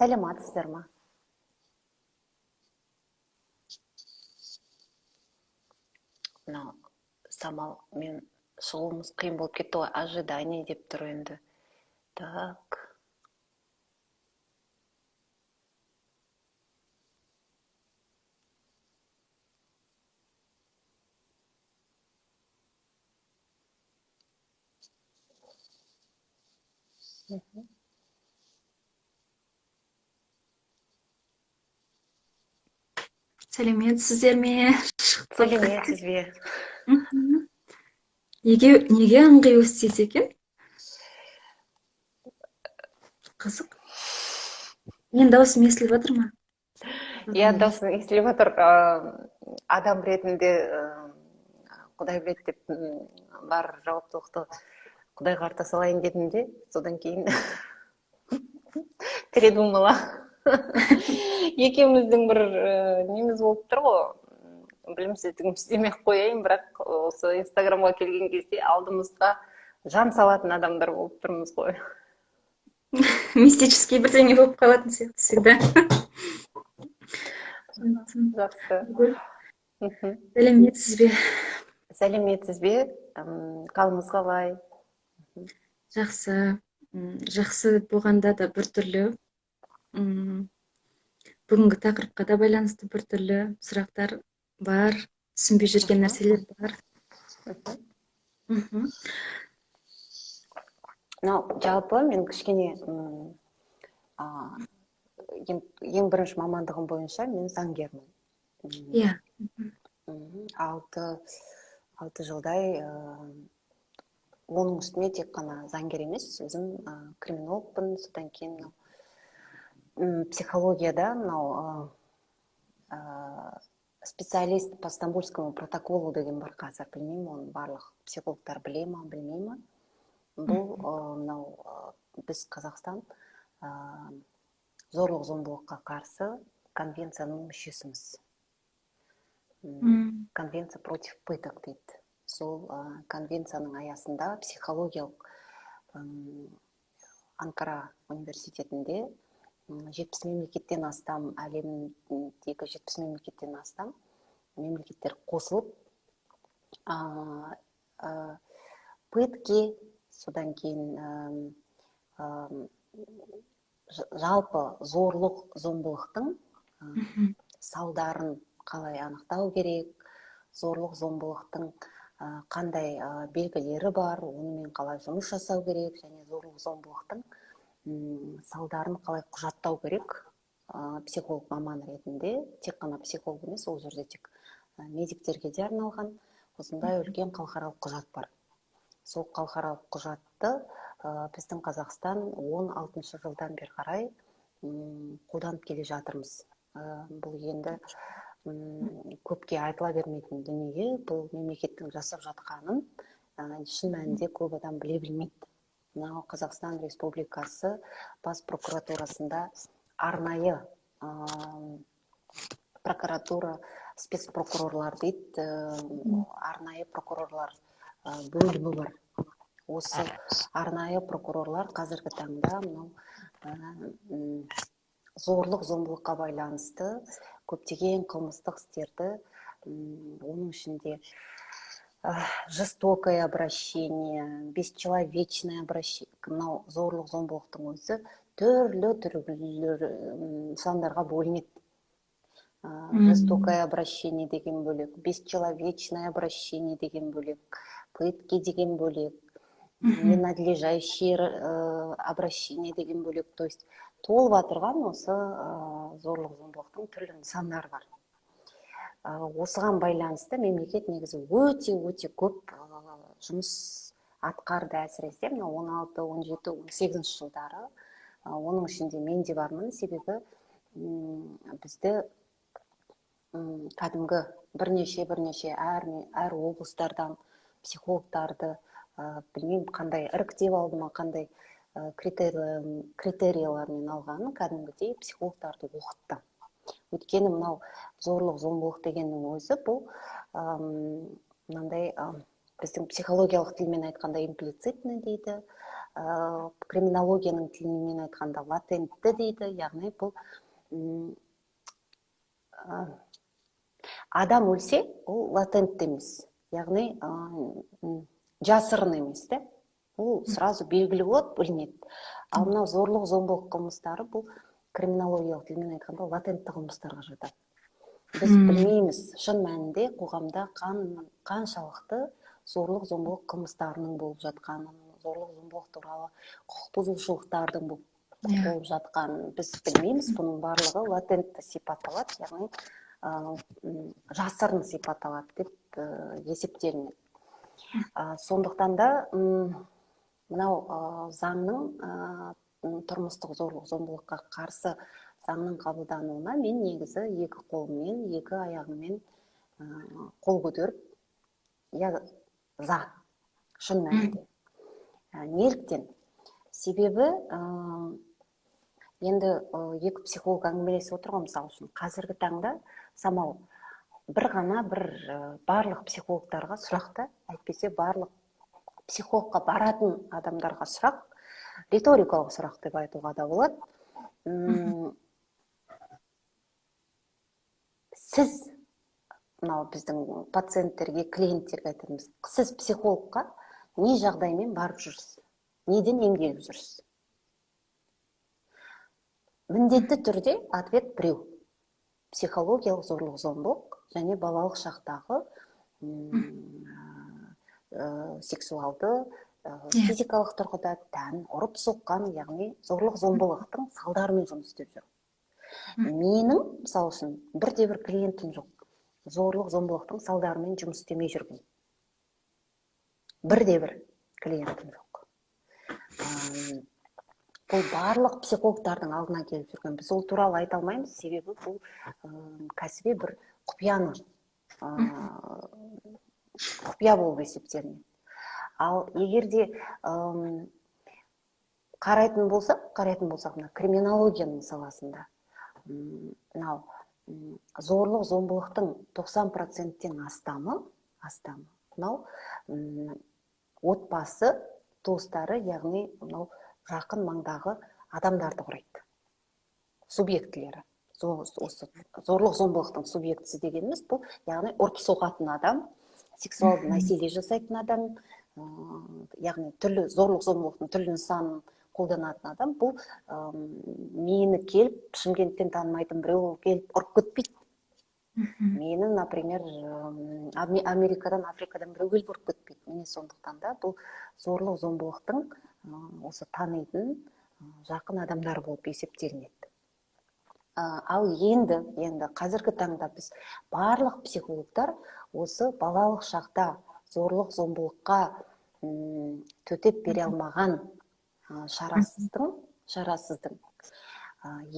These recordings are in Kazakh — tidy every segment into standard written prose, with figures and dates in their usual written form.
Сәлеметсіздер ма? Мынау самал мен шығуымыз қиын болып кетті ғой, ожидание деп тұр енді. Так. Сәлеметсіздер ме? Шықтық. Сәлеметсіз бе? Неге ыңғай істейді екен? Қызық. Менің дауысым естіліп жатыр ма? Иә, даусың естіліп жатыр. Адам ретінде Құдай біледі деп бар жауаптылықты Құдайға арта салайын дедім де, содан кейін передумала. Екеуміздің бір неміз болып тұр ғой, білімсіздігіміз демей ақ қояйын, бірақ осы Инстаграмға келген кезде алдымызға жан салатын адамдар болып тұрмыз ғой. Мистический бірдеңе болып қалатын сияқты всегда. Жақсы. Сәлеметсіз бе? Сәлеметсіз бе? Қалыңыз қалай? Жақсы. Жақсы болғанда да біртүрлі. Бүгінгі тақырыпқа да байланысты біртүрлі сұрақтар бар, түсінбей жүрген нәрселер бар. Мынау жалпы мен кішкене ең бірінші мамандығым бойынша мен заңгермін. Иә. 6 жылдай, оның үстіне тек қана заңгер емес, өзім криминологпын, содан кейін мынау психологияда мынау специалист по Стамбульскому протоколу деген бар қазір, білмеймін, оны барлық психологтар біле ма, білмей ма. Бұл мынау біз Қазақстан зорлық зомбылыққа қарсы конвенцияның мүшесіміз. Конвенция против пыток дейді. Сол конвенцияның аясында психологиялық Анкара университетінде 70 мемлекеттен астам, әлемдегі 70 мемлекеттен астам мемлекеттер қосылып, пытки, содан кейін жалпы зорлық зомбылықтың салдарын қалай анықтау керек, зорлық зомбылықтың қандай белгілері бар, онымен қалай жұмыс жасау керек, және зорлық зомбылықтың салдарын қалай құжаттау керек, психолог маман ретінде, тек қана психолог емес, ол жерде тек медиктерге де арналған осындай үлкен халықаралық құжат бар. Сол халықаралық құжатты біздің Қазақстан 16 жылдан бері қарай қолданып келе жатырмыз. Бұл енді көпке айтыла бермейтін дүние, бұл мемлекеттің жасап жатқанын шын мәнінде көп адам біле білмейді. Мынау Қазақстан Республикасы бас прокуратурасында арнайы прокуратура, спецпрокурорлар дейді, арнайы прокурорлар бөлімі бар. Осы арнайы прокурорлар қазіргі таңда мынау зорлық зомбылыққа байланысты көптеген қылмыстық істерді, оның ішінде жестокое обращение, бесчеловечное обращение, мынау зорлық зомбылықтың өзі түрлі түрлі нысандарға бөлінеді. Жестокое обращение деген бөлек, бесчеловечное обращение деген бөлек, пытки деген бөлек, ненадлежащее обращение деген бөлек. То есть толып отырған осы зорлық зомбылықтың түрлі нысандары бар. Осыған байланысты мемлекет негізі өте-өте көп жұмыс атқарды, әсіресе мына 16, 17, 18 жылдары. Оның ішінде мен де бармын, себебі бізді кәдімгі бірнеше әр облыстардан психологтарды, білмеймін қандай іріктеп алды ма, қандай критериялармен алғанын, кәдімгідей психологтарды оқытты. Өйткені мынау зорлық зомбылық дегеннің өзі бұл мынандай біздің психологиялық тілмен айтқанда имплицитный дейді, Криминологияның тілімен айтқанда латентті дейді, яғни бұл адам өлсе, ол латентті емес, яғни жасырын емес та, ол сразу белгілі болады, білінеді. Ал мынау зорлық зомбылық қылмыстары, бұл криминологиялық тілмен айтқанда латентті қылмыстарға жатады. Біз білмейміз шын мәнінде қоғамда қаншалықты зорлық зомбылық қылмыстарының болып жатқанын, зорлық зомбылық туралы құқық бұзушылықтардың болып жатқанын біз білмейміз. Бұның барлығы латентті сипат алады, яғни жасырын сипат алады деп есептелінеді. Сондықтан да мынау заңның, тұрмыстық зорлық зомбылыққа қарсы заңның қабылдануына мен негізі екі қолыммен, екі аяғыммен қол көтеріп, я за, шын мәнінде. Неліктен? Себебі енді екі психолог әңгімелесіп отыр ғой. Мысалы үшін, қазіргі таңда, Самал, бір ғана бір барлық психологтарға сұрақ та, әйтпесе барлық психологқа баратын адамдарға сұрақ, риторикалық сұрақ деп айтуға да болады. Сіз мынау біздің пациенттерге, клиенттерге айтатынымыз: сіз психологқа не жағдаймен барып жүрсіз, неден емделіп жүрсіз? Міндетті түрде ответ біреу: психологиялық зорлық зомбылық және балалық шақтағы сексуалды, физикалық тұрғыда тән ұрып соққан, яғни зорлық зомбылықтың салдарымен жұмыс істеп жүр. Менің, мысалы үшін, бірде бір клиентім жоқ зорлық зомбылықтың салдарымен жұмыс істемей жүрген, бірде бір клиентім жоқ. Бұл барлық психологтардың алдына келіп жүрген. Біз ол туралы айта алмаймыз, себебі бұл кәсіби бір құпияны, құпия болып есептелінеді. Ал егер де қарайтын болсақ, мына криминологияның саласында мынау зорлық зомбылықтың 90 проценттен астамы мынау отбасы, туыстары, яғни мынау жақын маңдағы адамдарды құрайды субъектілері. Осы зорлық зомбылықтың субъектісі дегеніміз бұл, яғни ұрып соғатын адам, сексуалды насилие жасайтын адам, яғни түрлі зорлық зомбылықтың түрлі нысанын қолданатын адам. Бұл мені келіп, Шымкенттен танымайтын біреу келіп ұрып кетпейді. Мені, например, Америкадан, Африкадан біреу келіп ұрып кетпейді. Міне, сондықтан да бұл зорлық зомбылықтың осы танитын жақын адамдар болып есептелінеді. Ал енді қазіргі таңда біз, барлық психологтар, осы балалық шақта зорлық зомбылыққа төтеп бере алмаған шарасыздың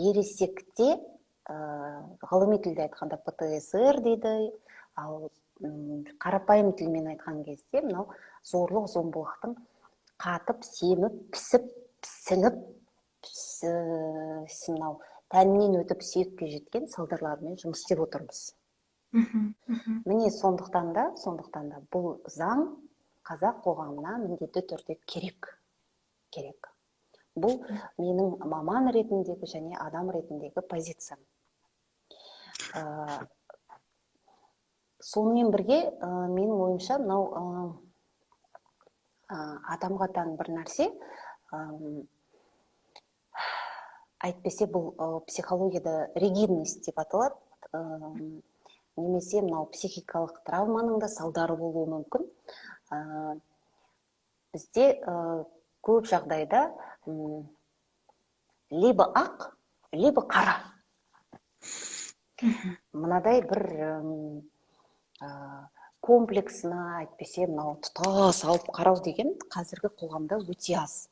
ересекте, ғылыми тілде айтқанда ПТСР дейді, ал қарапайым тілмен айтқан кезде мынау зорлық зомбылықтың қатып, семіп, пісіп, сіңіп, мынау тәннен өтіп, сүйекке жеткен салдарларымен жұмыс істеп отырмыз. мхм мхм Міне, сондықтан да бұл заң қазақ қоғамына міндетті түрде керек. Бұл менің маман ретіндегі және адам ретіндегі позициям. Сонымен бірге менің ойымша, мынау адамға тән бір нәрсе, әйтпесе бұл психологияда ригидность деп аталады, немесе мынау психикалық травманың да салдары болуы мүмкін. Бізде көп жағдайда либо ақ, либо қара, мынадай бір комплексіні, әйтпесе мынау тұтас алып қарау деген қазіргі қоғамда өте аз.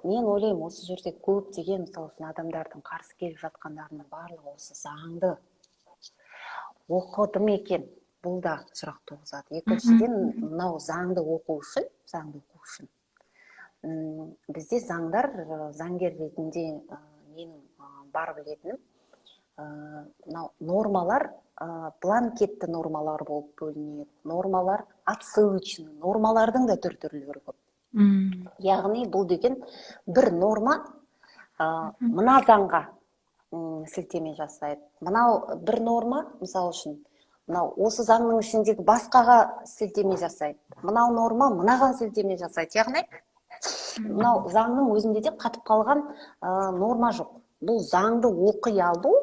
Мен ойлаймын, осы жерде көптеген, мысалы үшін, адамдардың қарсы келіп жатқандарының барлығы осы заңды оқыды ма екен, бұл да сұрақ туғызады. Екіншіден, мынау заңды оқу үшін бізде заңдар, заңгер ретінде менің бар білетінім, мынау нормалар бланкетті нормалар болып бөлінеді, нормалар отсылочный, нормалардың да түр түрлері көп. Яғни бұл деген бір норма мына заңға сілтеме жасайды, мынау бір норма, мысалы үшін, мынау осы заңның ішіндегі басқаға сілтеме жасайды, мынау норма мынаған сілтеме жасайды. Яғни мынау заңның өзінде де қатып қалған норма жоқ. Бұл заңды оқи алу,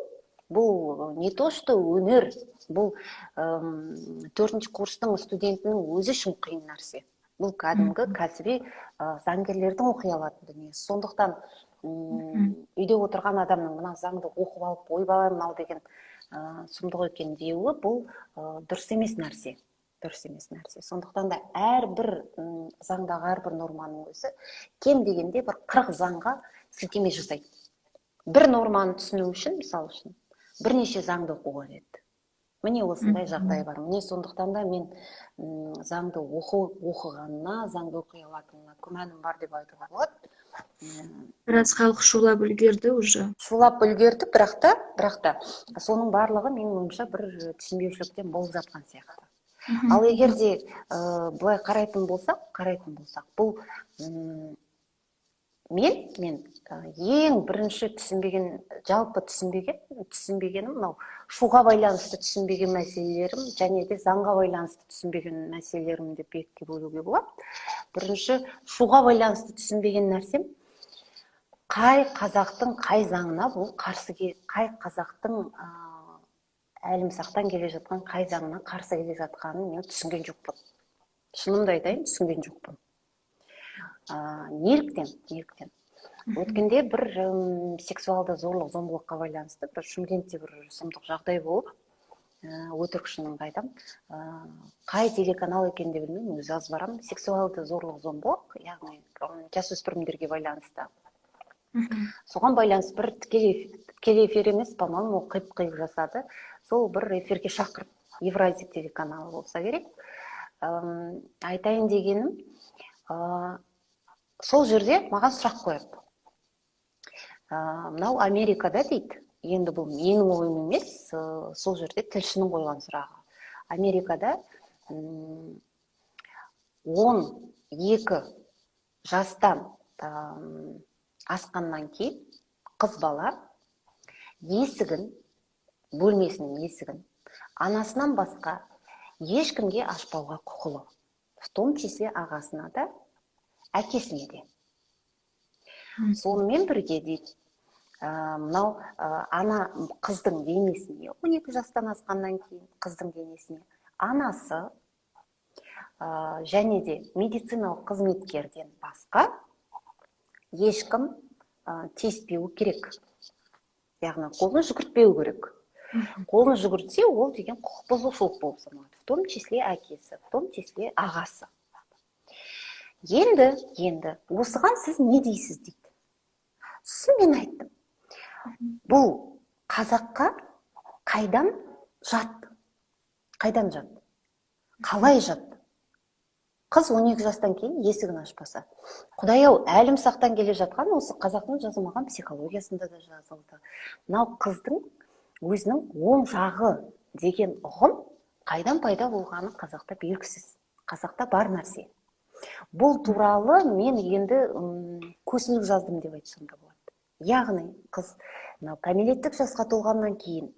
бұл не то что өнер, бұл төртінші курстың студентінің өзі үшін қиын нәрсе. Бұл кәдімгі кәсіби заңгерлердің оқи алатын дүниесі. Сондықтан үйде отырған адамның мына заңды оқып алып, ойбай, мынау деген сұмдық екен деуі, бұл дұрыс емес нәрсе, дұрыс емес нәрсе. Сондықтан да әрбір заңдағы әрбір норманың өзі кем дегенде бір 40 заңға сілтеме жасайды. Бір норманы түсіну үшін, мысалы үшін, бірнеше заңды оқу қажет. Міне, осындай жағдай бар. Міне, сондықтан да мен заңды оқығанына, заңды оқи алатынына күмәнім бар деп айтуға болады. Біраз халық шулап үлгерді уже. Шулап үлгерді, бірақ та соның барлығы, менің ойымша, бір түсінбеушіліктен болып жатқан сияқты. Ал егер де былай қарайтын болсақ, бұл мен ең бірінші түсінбеген, жалпы түсінбегенім, мынау шуға байланысты түсінбеген мәселелерім және де заңға байланысты түсінбеген мәселелерім деп екіге бөлуге болады. Бірінші, шуға байланысты түсінбеген нәрсем: қай қазақтың қай заңына бұл қарсы, қай қазақтың әлімсақтан келе жатқан қай заңына қарсы келе жатқанын мен түсінген жоқпын. Шынымды айтайын, түсінген жоқпын. Неліктен? Өткенде бір сексуалды зорлық зомбылыққа байланысты бір Шымкентте бір сұмдық жағдай болып, өтірік шынымды айтамын, қай телеканал екенін де білмеймін, өзі аз барамын. Сексуалды зорлық зомбылық, яғни жасөспірімдерге байланысты, соған байланысты бір тікелей эфир емес, по-моему, қиып қиып жасады. Сол бір эфирге шақырып, Евразия телеканалы болса керек. Айтайын дегенім, сол жерде маған сұрақ қояды. Мынау Америкада дейді, енді бұл менің ойым емес, сол жерде тілшінің қойған сұрағы: Америкада 12 жастан асқаннан кейін қыз бала есігін, бөлмесінің есігін анасынан басқа ешкімге ашпауға құқылы, в том числе ағасына да, әкесіне де. Сонымен бірге дейді, мынау ана қыздың денесіне, 12 жастан асқаннан кейін қыздың денесіне анасы және де медициналық қызметкерден басқа ешкім тиіспеуі керек, яғни қолын жүгіртпеу керек. Қолын жүгіртсе, ол деген құқық бұзушылық болып саналады, в том числе әкесі, в том числе ағасы. Енді осыған сіз не дейсіз дейді. Сосын мен айттым: бұл қазаққа қайдан жат, қайдан жат, қалай жат? Қыз 12 жастан кейін есігін ашпаса, құдай ау, әлімсақтан келе жатқан осы қазақтың жазылмаған психологиясында да жазылды. Мынау қыздың өзінің оң жағы деген ұғым қайдан пайда болғаны қазақта белгісіз. Қазақта бар нәрсе. Бұл туралы мен енді көсіліп жаздым деп айтсам да болады. Яғни қыз мынау кәмелеттік жасқа толғаннан кейін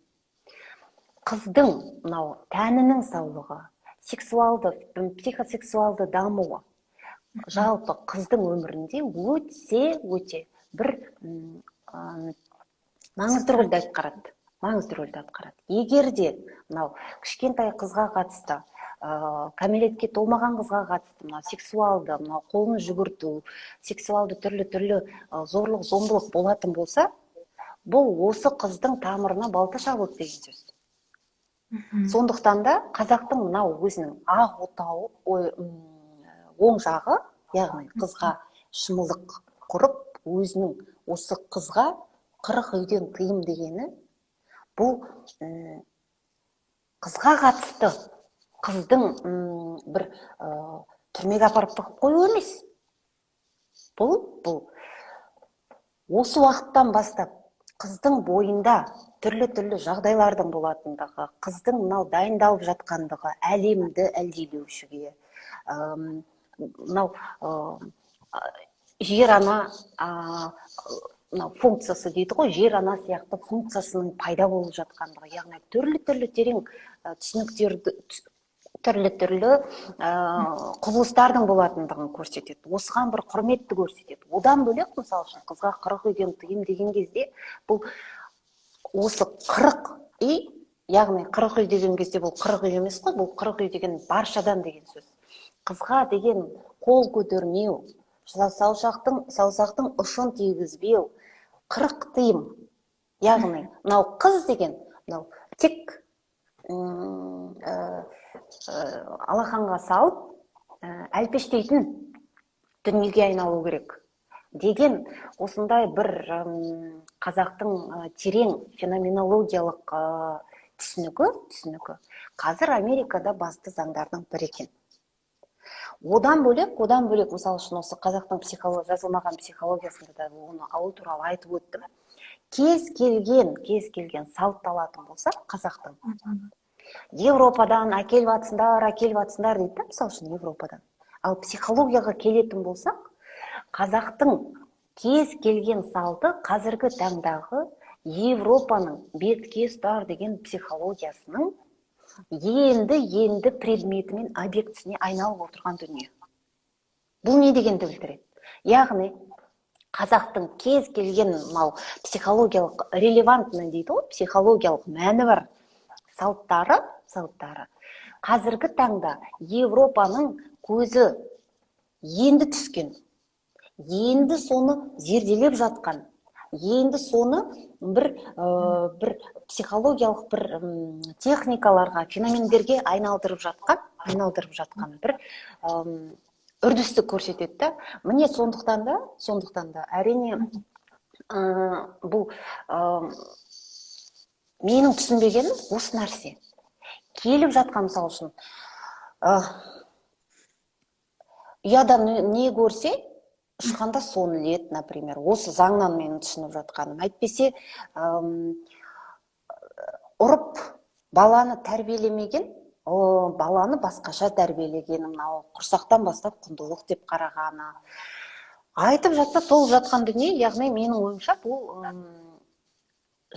қыздың мынау тәнінің саулығы, сексуалды, психосексуалды дамуы жалпы қыздың өмірінде өте өте бір маңызды рөлді атқарады, маңызды рөлді атқарады. Егер де мынау кішкентай қызға қатысты, кәмелетке толмаған қызға қатысты мынау сексуалды, мынау қолын жүгірту, сексуалды түрлі түрлі зорлық зомбылық болатын болса, бұл осы қыздың тамырына балта шабылды деген сөз. Сондықтан да қазақтың мынау өзінің ақ отауы, ой, оң жағы, яғни қызға шымылдық құрып, өзінің осы қызға 40 үйден тыйым дегені, бұл қызға қатысты қыздың бір түрмеге апарып тығып қою емес. Бұл осы уақыттан бастап қыздың бойында түрлі түрлі жағдайлардың болатындығы, қыздың мынау дайындалып жатқандығы әлемді әлдилеушіге, мынау Жер ана мынау функциясы дейді ғой, жер ана сияқты функциясының пайда болып жатқандығы, яғни түрлі түрлі терең түсініктерді, түрлі түрлі құбылыстардың болатындығын көрсетеді, осыған бір құрметті көрсетеді. Одан бөлек, мысалы үшін, қызға 40 үйден тыйым деген кезде, бұл осы 40 үй, яғни 40 үй деген кезде, бұл 40 үй емес қой, бұл 40 үй деген баршадан деген сөз. Қызға деген қол көтермеу, саусақтың ұшын тигізбеу, 40 тыйым. Яғни мынау қыз деген мынау тек алақанға салып әлпештейтін дүниеге айналу керек деген осындай бір қазақтың терең феноменологиялық түсінігі қазір Америкада басты заңдардың бірі екен. Одан бөлек, мысалы үшін, осы қазақтың жазылмаған психологиясында да оны, ауыл туралы айтып өттім. Кез келген салтты алатын болсақ, қазақтың Европадан әкеліп жатсыңдар, әкеліп жатсыңдар дейді да, мысалы үшін, Европадан. Ал психологияға келетін болсақ, қазақтың кез келген салты қазіргі таңдағы Европаның бетке ұстар деген психологиясының енді енді предметі мен объектісіне айналып отырған дүние. Бұл не дегенді білдіреді? Яғни қазақтың кез келген мынау психологиялық релевантный дейді ғой, психологиялық мәні бар салттары қазіргі таңда Европаның көзі енді түскен, енді соны зерделеп жатқан, енді соны бір психологиялық бір техникаларға, феномендерге айналдырып жатқан бір үрдісті көрсетеді да. Міне, сондықтан да әрине, бұл менің түсінбегенім осы нәрсе келіп жатқан. Мысалы үшін, ұяда не көрсе, ұшқанда соны іледі, например. Осы заңнан менің түсініп жатқаным, әйтпесе ұрып баланы тәрбиелемеген, баланы басқаша тәрбиелеген, мынау құрсақтан бастап құндылық деп қарағаны, айтып жатса, толып жатқан дүние. Яғни менің ойымша, бұл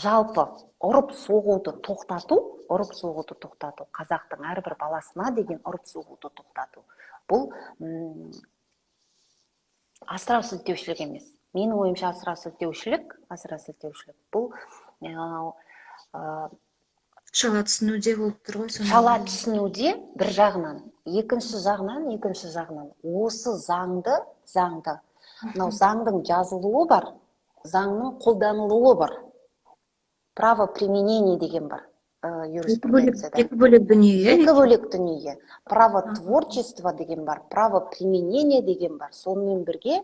жалпы ұрып соғуды тоқтату, ұрып соғуды тоқтату, қазақтың әрбір баласына деген ұрып соғуды тоқтату, бұл асыра сілтеушілік емес. Менің ойымша, асыра сілтеушілік бұл шала түсінуде болып тұр ғой сонда. Шала түсінуде бір жағынан, екінші жағынан осы заңды, мынау заңдың жазылуы бар, заңның қолданылуы бар, право применения деген бар юриспруденцияда. Екі бөлек дүние, иә. Екі бөлек дүние. Право творчества деген бар, право применения деген бар. Сонымен бірге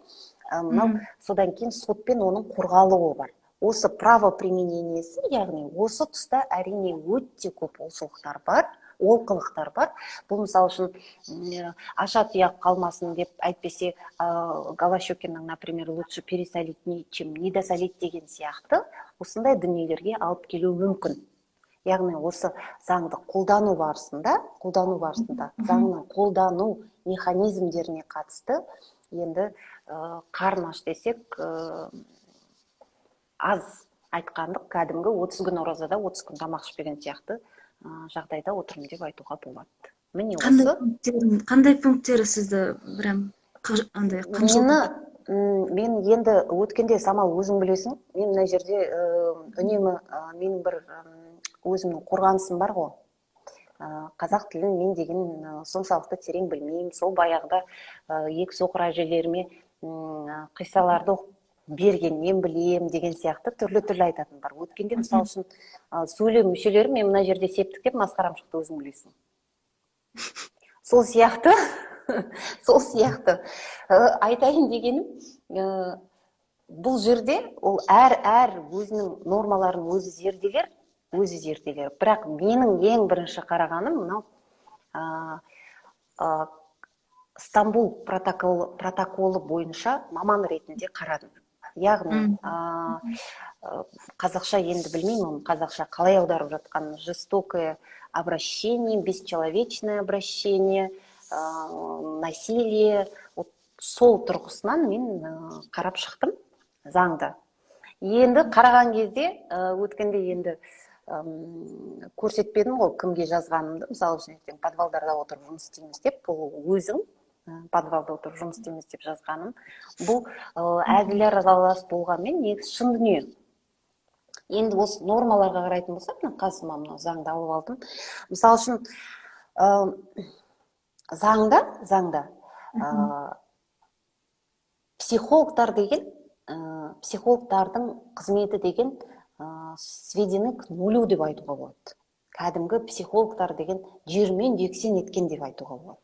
мынау содан кейін сотпен оның қорғалуы бар. Осы право применение сі, яғни осы тұста, әрине, өте көп олқылықтар бар, олқылықтар бар. Бұл, мысалы үшін, аша тұяқ қалмасын деп, әйтпесе Голощекиннің, например, «лучше пересолить, чем недосолить» деген сияқты осындай дүниелерге алып келуі мүмкін. Яғни осы заңды қолдану барысында заңның қолдану механизмдеріне қатысты енді қарын аш десек, аз айтқандық, кәдімгі 30 күн оразада, 30 күн тамақ ішпеген сияқты жағдайда отырмын деп айтуға болады. Міне, Қандай осы. Қандай пункттері сізді прям андай Мені мен енді өткенде, Самал, өзің білесің, мен мына жерде үнемі менің бір өзімнің қорғанысым бар ғой. Қазақ тілін мен деген соншалықты терең білмеймін. Сол баяғыда екі соқыр әжелеріме қиссаларды оқып бергеннен білем деген сияқты түрлі түрлі айтатын бар. Өткенде, мысалы үшін, сөйлеу мүшелері, мен мына жерде септіктеп масқарам шықты, өзің білесің. Сол сияқты айтайын дегенім, бұл жерде ол әр өзінің нормаларын өзі зерделер. Бірақ менің ең бірінші қарағаным мынау Стамбул протоколы бойынша маман ретінде қарадым. Яғни қазақша енді білмеймін, оны қазақша қалай аударып жатқанын, жестокое обращение, бесчеловечное обращение, насилие, вот. Сол тұрғысынан мен қарап шықтым заңды. Енді қараған кезде, өткенде енді көрсетпедім ғой кімге жазғанымды. Мысалы үшін, ертең подвалдарда отырып жұмыс істейміз деп, бұл өзің подвалда отырып жұмыс істейміз деп жазғаным. Бұл әзіл аралас болғанмен, негізі шын дүние. Енді осы нормаларға қарайтын болсақ, мына қасыма мына заңды алып алдым. Мысалы үшін, заңда психологтар деген, психологтардың қызметі деген сведены к нулю деп айтуға болады. Кәдімгі психологтар деген жермен жексен еткен деп айтуға болады.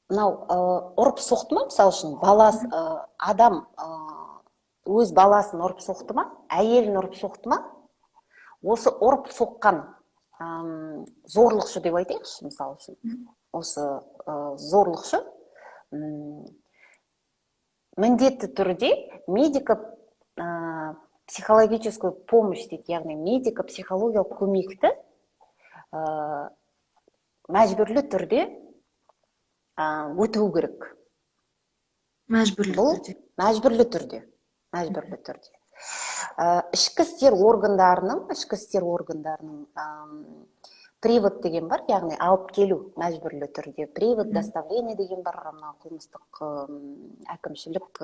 Мынау ұрып соқты ма, мысалы үшін, баласы, адам өз баласын ұрып соқты ма, әйелін ұрып соқты ма, осы ұрып соққан зорлықшы деп айтайықшы, мысалы үшін, осы зорлықшы міндетті түрде медико психологическую помощь дейді, яғни медико психологиялық көмекті мәжбүрлі түрде өтуі керек. Мәжбүрлі Бұл түрде. Мәжбүрлі түрде, мәжбүрлі түрде. Ішкі істер органдарының привод деген бар, яғни алып келу мәжбүрлі түрде, привод доставление деген бар, мына қылмыстық, әкімшілік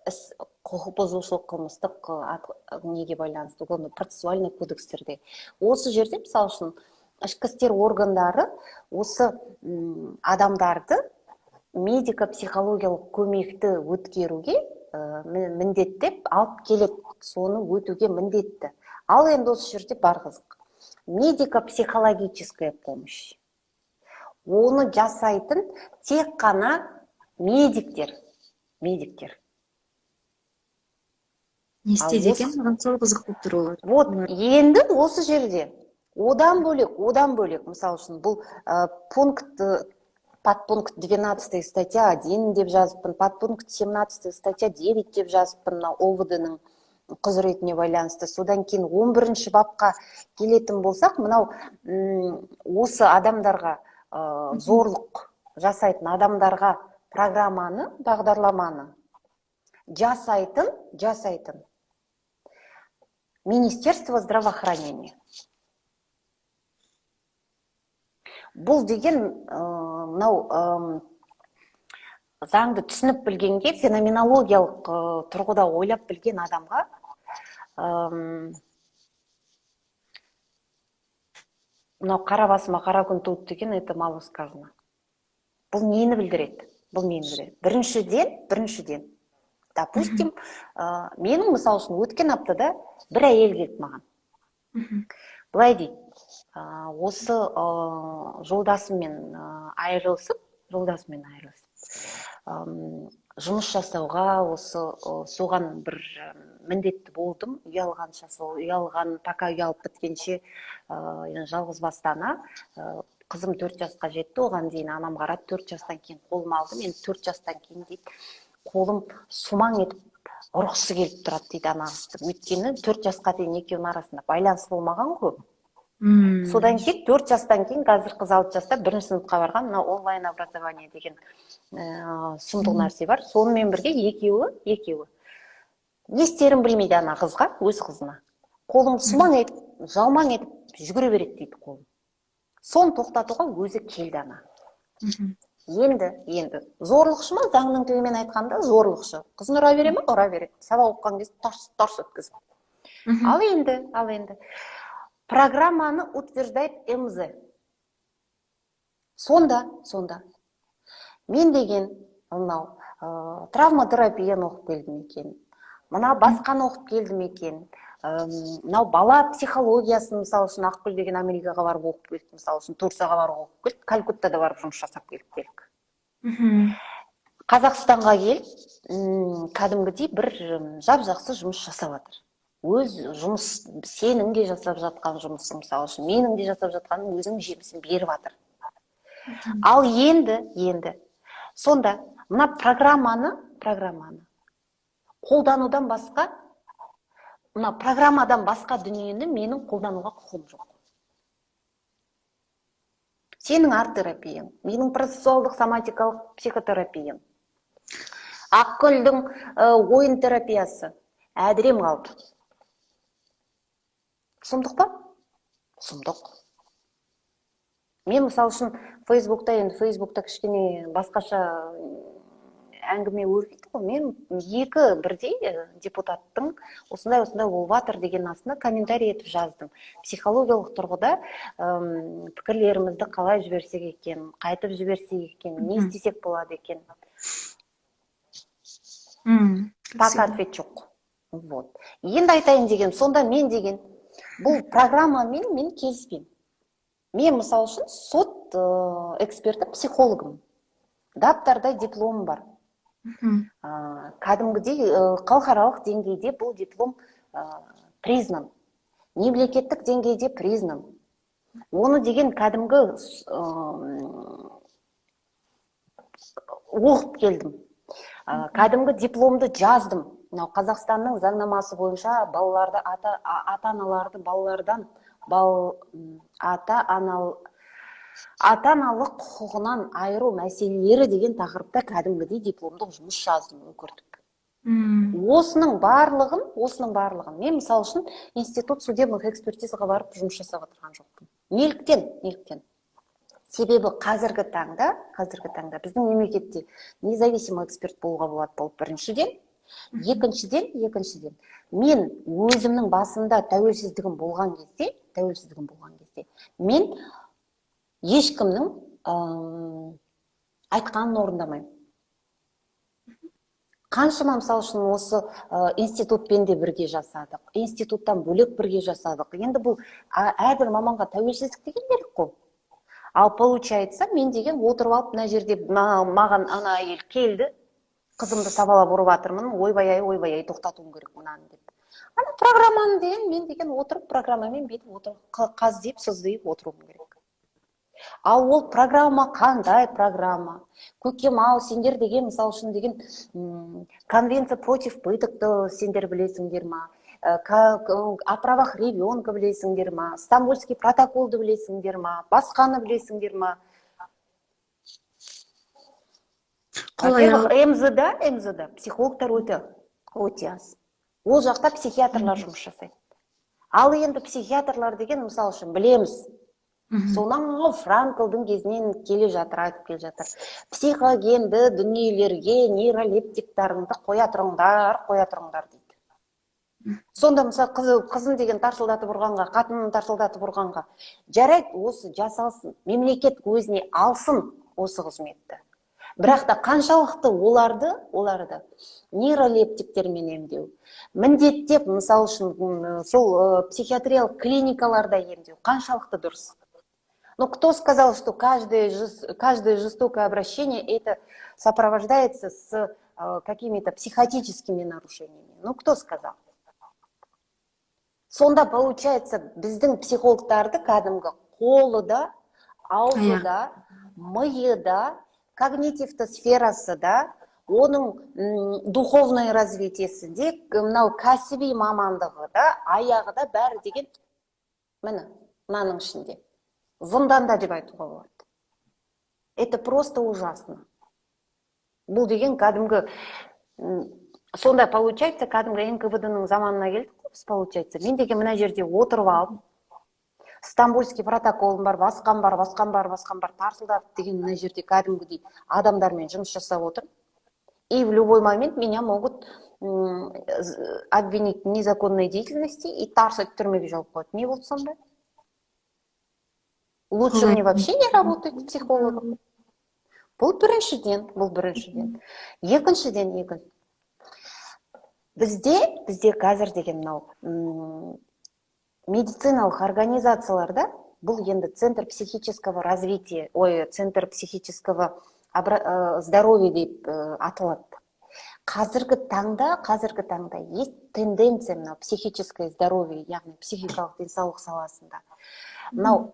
іс, құқық бұзушылық, қылмыстық неге байланысты, уголовно процессуальный кодекстерде. Осы жерде, мысалы үшін, ішкі істер органдары осы адамдарды медико психологиялық көмекті өткеруге міндеттеп алып келеді, соны өтуге міндетті. Ал енді осы жерде бар қызық: медико психологическая помощь, оны жасайтын тек қана медиктер, медиктер. Не істейді Ал екен? Маған сол қызық болып тұр олар. Вот. Олар. Енді осы жерде одан бөлек, мысалы үшін, бұл пункт, подпункт 12 статья 1 деп жазыппын, подпункт 17 статья 9 деп жазыппын, мына ОВД-ның құзыретіне байланысты. Содан кейін 11 бапқа келетін болсақ, мынау осы адамдарға, зорлық жасайтын адамдарға программаны, бағдарламаны жасайтын Министерство здравоохранения. Бұл деген мынау заңды түсініп білгенге, феноменологиялық тұрғыда ойлап білген адамға мынау қара басыма қара күн туды деген, это мало сказано. Бұл нені білдіреді? Бұл нені білдіреді? Біріншіден, допустим, менің, мысалы үшін, өткен аптада бір әйел келді маған. Былай дейді: осы жолдасыммен айырылысып, жұмыс жасауға осы соған бір міндетті болдым. Үй алғанша, сол үй алған, пока үй алып біткенше, енді жалғыз басты ана, қызым 4 жасқа жетті, оған дейін анам қарады, 4 жастан кейін қолыма алдым. Енді 4 жастан кейін, дейді, қолым сумаң етіп ұрғысы келіп тұрады, дейді, ана қызды. Өйткені 4 жасқа дейін екеуінің арасында байланыс болмаған ғой. Содан кейін, 4 жастан кейін, қазір қыз 6 жаста, бірінші сыныпқа барған, мына онлайн образование деген сұмдық нәрсе бар. Сонымен бірге екеуі не істерін білмейді ана қызға, өз қызына. Қолым сумаң етіп, жалмаң етіп жүгіре береді, дейді, қолым. Соны тоқтатуға өзі келді ана. Енді зорлықшы ма? Заңның тілімен айтқанда, зорлықшы. Қызын ұра бере ма? Ұра береді. Сабақ оқыған кезде тарс тарс өткізіп. Ал енді программаны утверждает МЗ. Сонда мен деген мынау травматерапияны оқып келдім екен, мына басқаны оқып келдім екен, мынау бала психологиясын, мысалы үшін, Ақгүл деген Америкаға барып оқып келді, мысалы үшін, Турцияға барып оқып келді, Калькуттада барып жұмыс жасап келді делік. Қазақстанға келіп, кәдімгідей бір жап жақсы жұмыс жасап жатыр. Өз жұмыс, сенің де жасап жатқан жұмысың, мысалы үшін, менің де жасап жатқаным өзінің жемісін беріп жатыр. Ал енді сонда мына программаны қолданудан басқа, мына программадан басқа дүниені менің қолдануға құқығым жоқ. Сенің арт терапияң, менің процессуалдық соматикалық психотерапиям, Ақгүлдің ойын терапиясы әдірем қалды. Сұмдық па? Сұмдық. Мен, мысалы үшін, Фейсбукта, енді Фейсбукта кішкене басқаша әңгіме өрбиді ғой. Мен екі бірдей депутаттың осындай осындай болып жатыр деген астына комментарий етіп жаздым: психологиялық тұрғыда пікірлерімізді қалай жіберсек екен, қайтып жіберсек екен, не істесек болады екен. Пока ответ жоқ. Вот енді айтайын деген, сонда мен деген бұл программамен мен келіспеймін. Мен, мысалы үшін, сот эксперті, психологымын, даптардай дипломым бар. Кәдімгідей халықаралық деңгейде бұл диплом признан, мемлекеттік деңгейде признан. Оны деген кәдімгі оқып келдім, кәдімгі дипломды жаздым. Мынау Қазақстанның заңнамасы бойынша балаларды, ата аналарды балалардан ата ата аналық құқығынан айыру мәселелері деген тақырыпта кәдімгідей дипломдық жұмыс жаздым өкіртіп. Осының барлығын мен, мысалы үшін, институт судебных экспертизаға барып жұмыс жасап отырған жоқпын. Неліктен? Себебі қазіргі таңда біздің мемлекетте независимый эксперт болуға болады. Бұл біріншіден. Екіншіден, мен өзімнің басымда тәуелсіздігім болған кезде мен ешкімнің айтқанын орындамаймын. Қаншама, мысалы үшін, осы институтпен де бірге жасадық, институттан бөлек бірге жасадық. Енді бұл әрбір маманға тәуелсіздік деген керек қой. Ал получается, мен деген отырып алып мына жерде маған ана әйел келді: «Қызымды сабалап ұрып жатырмын, ойбай ай, ойбай ай, тоқтатуым керек мынаны», — деп. Ана программаны деген мен деген отырып, программамен бүйтіп отырып, қаздиып, сыздиып отыруым керек. Ал ол программа қандай программа, көкем ау? Сендер деген, мысалы үшін, деген конвенция против пыток ты сендер білесіңдер ма? О правах ребенка білесіңдер ма? Стамбульский протоколды білесіңдер ма? Басқаны білесіңдер ма? Қалай? Во-первых, МЗ да психологтар өте өте аз. Ол жақта психиатрлар жұмыс жасайды. Ал енді психиатрлар деген, мысалы үшін, білеміз, сонау Франклдың кезінен келе жатыр, айтып келе жатыр: психогенді дүниелерге нейролептиктарыңды қоя тұрыңдар, қоя тұрыңдар дейді. Сонда, мысалы, қызын деген тарсылдатып ұрғанға, қатынын тарсылдатып ұрғанға жарайды, осы жасалсын, мемлекет өзіне алсын осы қызметті. Бірақ та қаншалықты оларды нейролептиктермен емдеу міндеттеп, мысалы үшін, сол психиатриялық клиникаларда емдеу қаншалықты дұрыс? Но кто сказал, что каждое жестокое обращение это сопровождается с какими-то психотическими нарушениями? Ну, кто сказал? Сонда, получается, біздің психологтарды кәдімгі қолы да, аузы да, миы да, когнитивті сферасы да, оның духовный развитие сі де, мынау кәсіби мамандығы да, аяғы да, бәрі деген міне мынаның ішінде зынданда деп айтуға болады. Это просто ужасно. Бұл деген кәдімгі сонда, получается, кәдімгі НКВД ның заманына келдік қой біз. Получается, мен деген мына жерде отырып алып, стамбульский протоколым бар, басқам бар, басқам бар, басқам бар, тарсылдатып деген мына жерде кәдімгідей адамдармен жұмыс жасап отырмын. И в любой момент меня могут обвинить в незаконной деятельности и тарс етіп түрмеге жауып қояды. Не болды сонда? Лучше мне вообще не работать психологом. Бұл біріншіден. Екіншіден, бізде қазір деген мынау медициналық организацияларда, бұл енді центр психического развития, ой, центр психического здоровья деп аталады. Қазіргі таңда есть тенденция мынау психическое здоровье, яғни психикалық денсаулық саласында. Мынау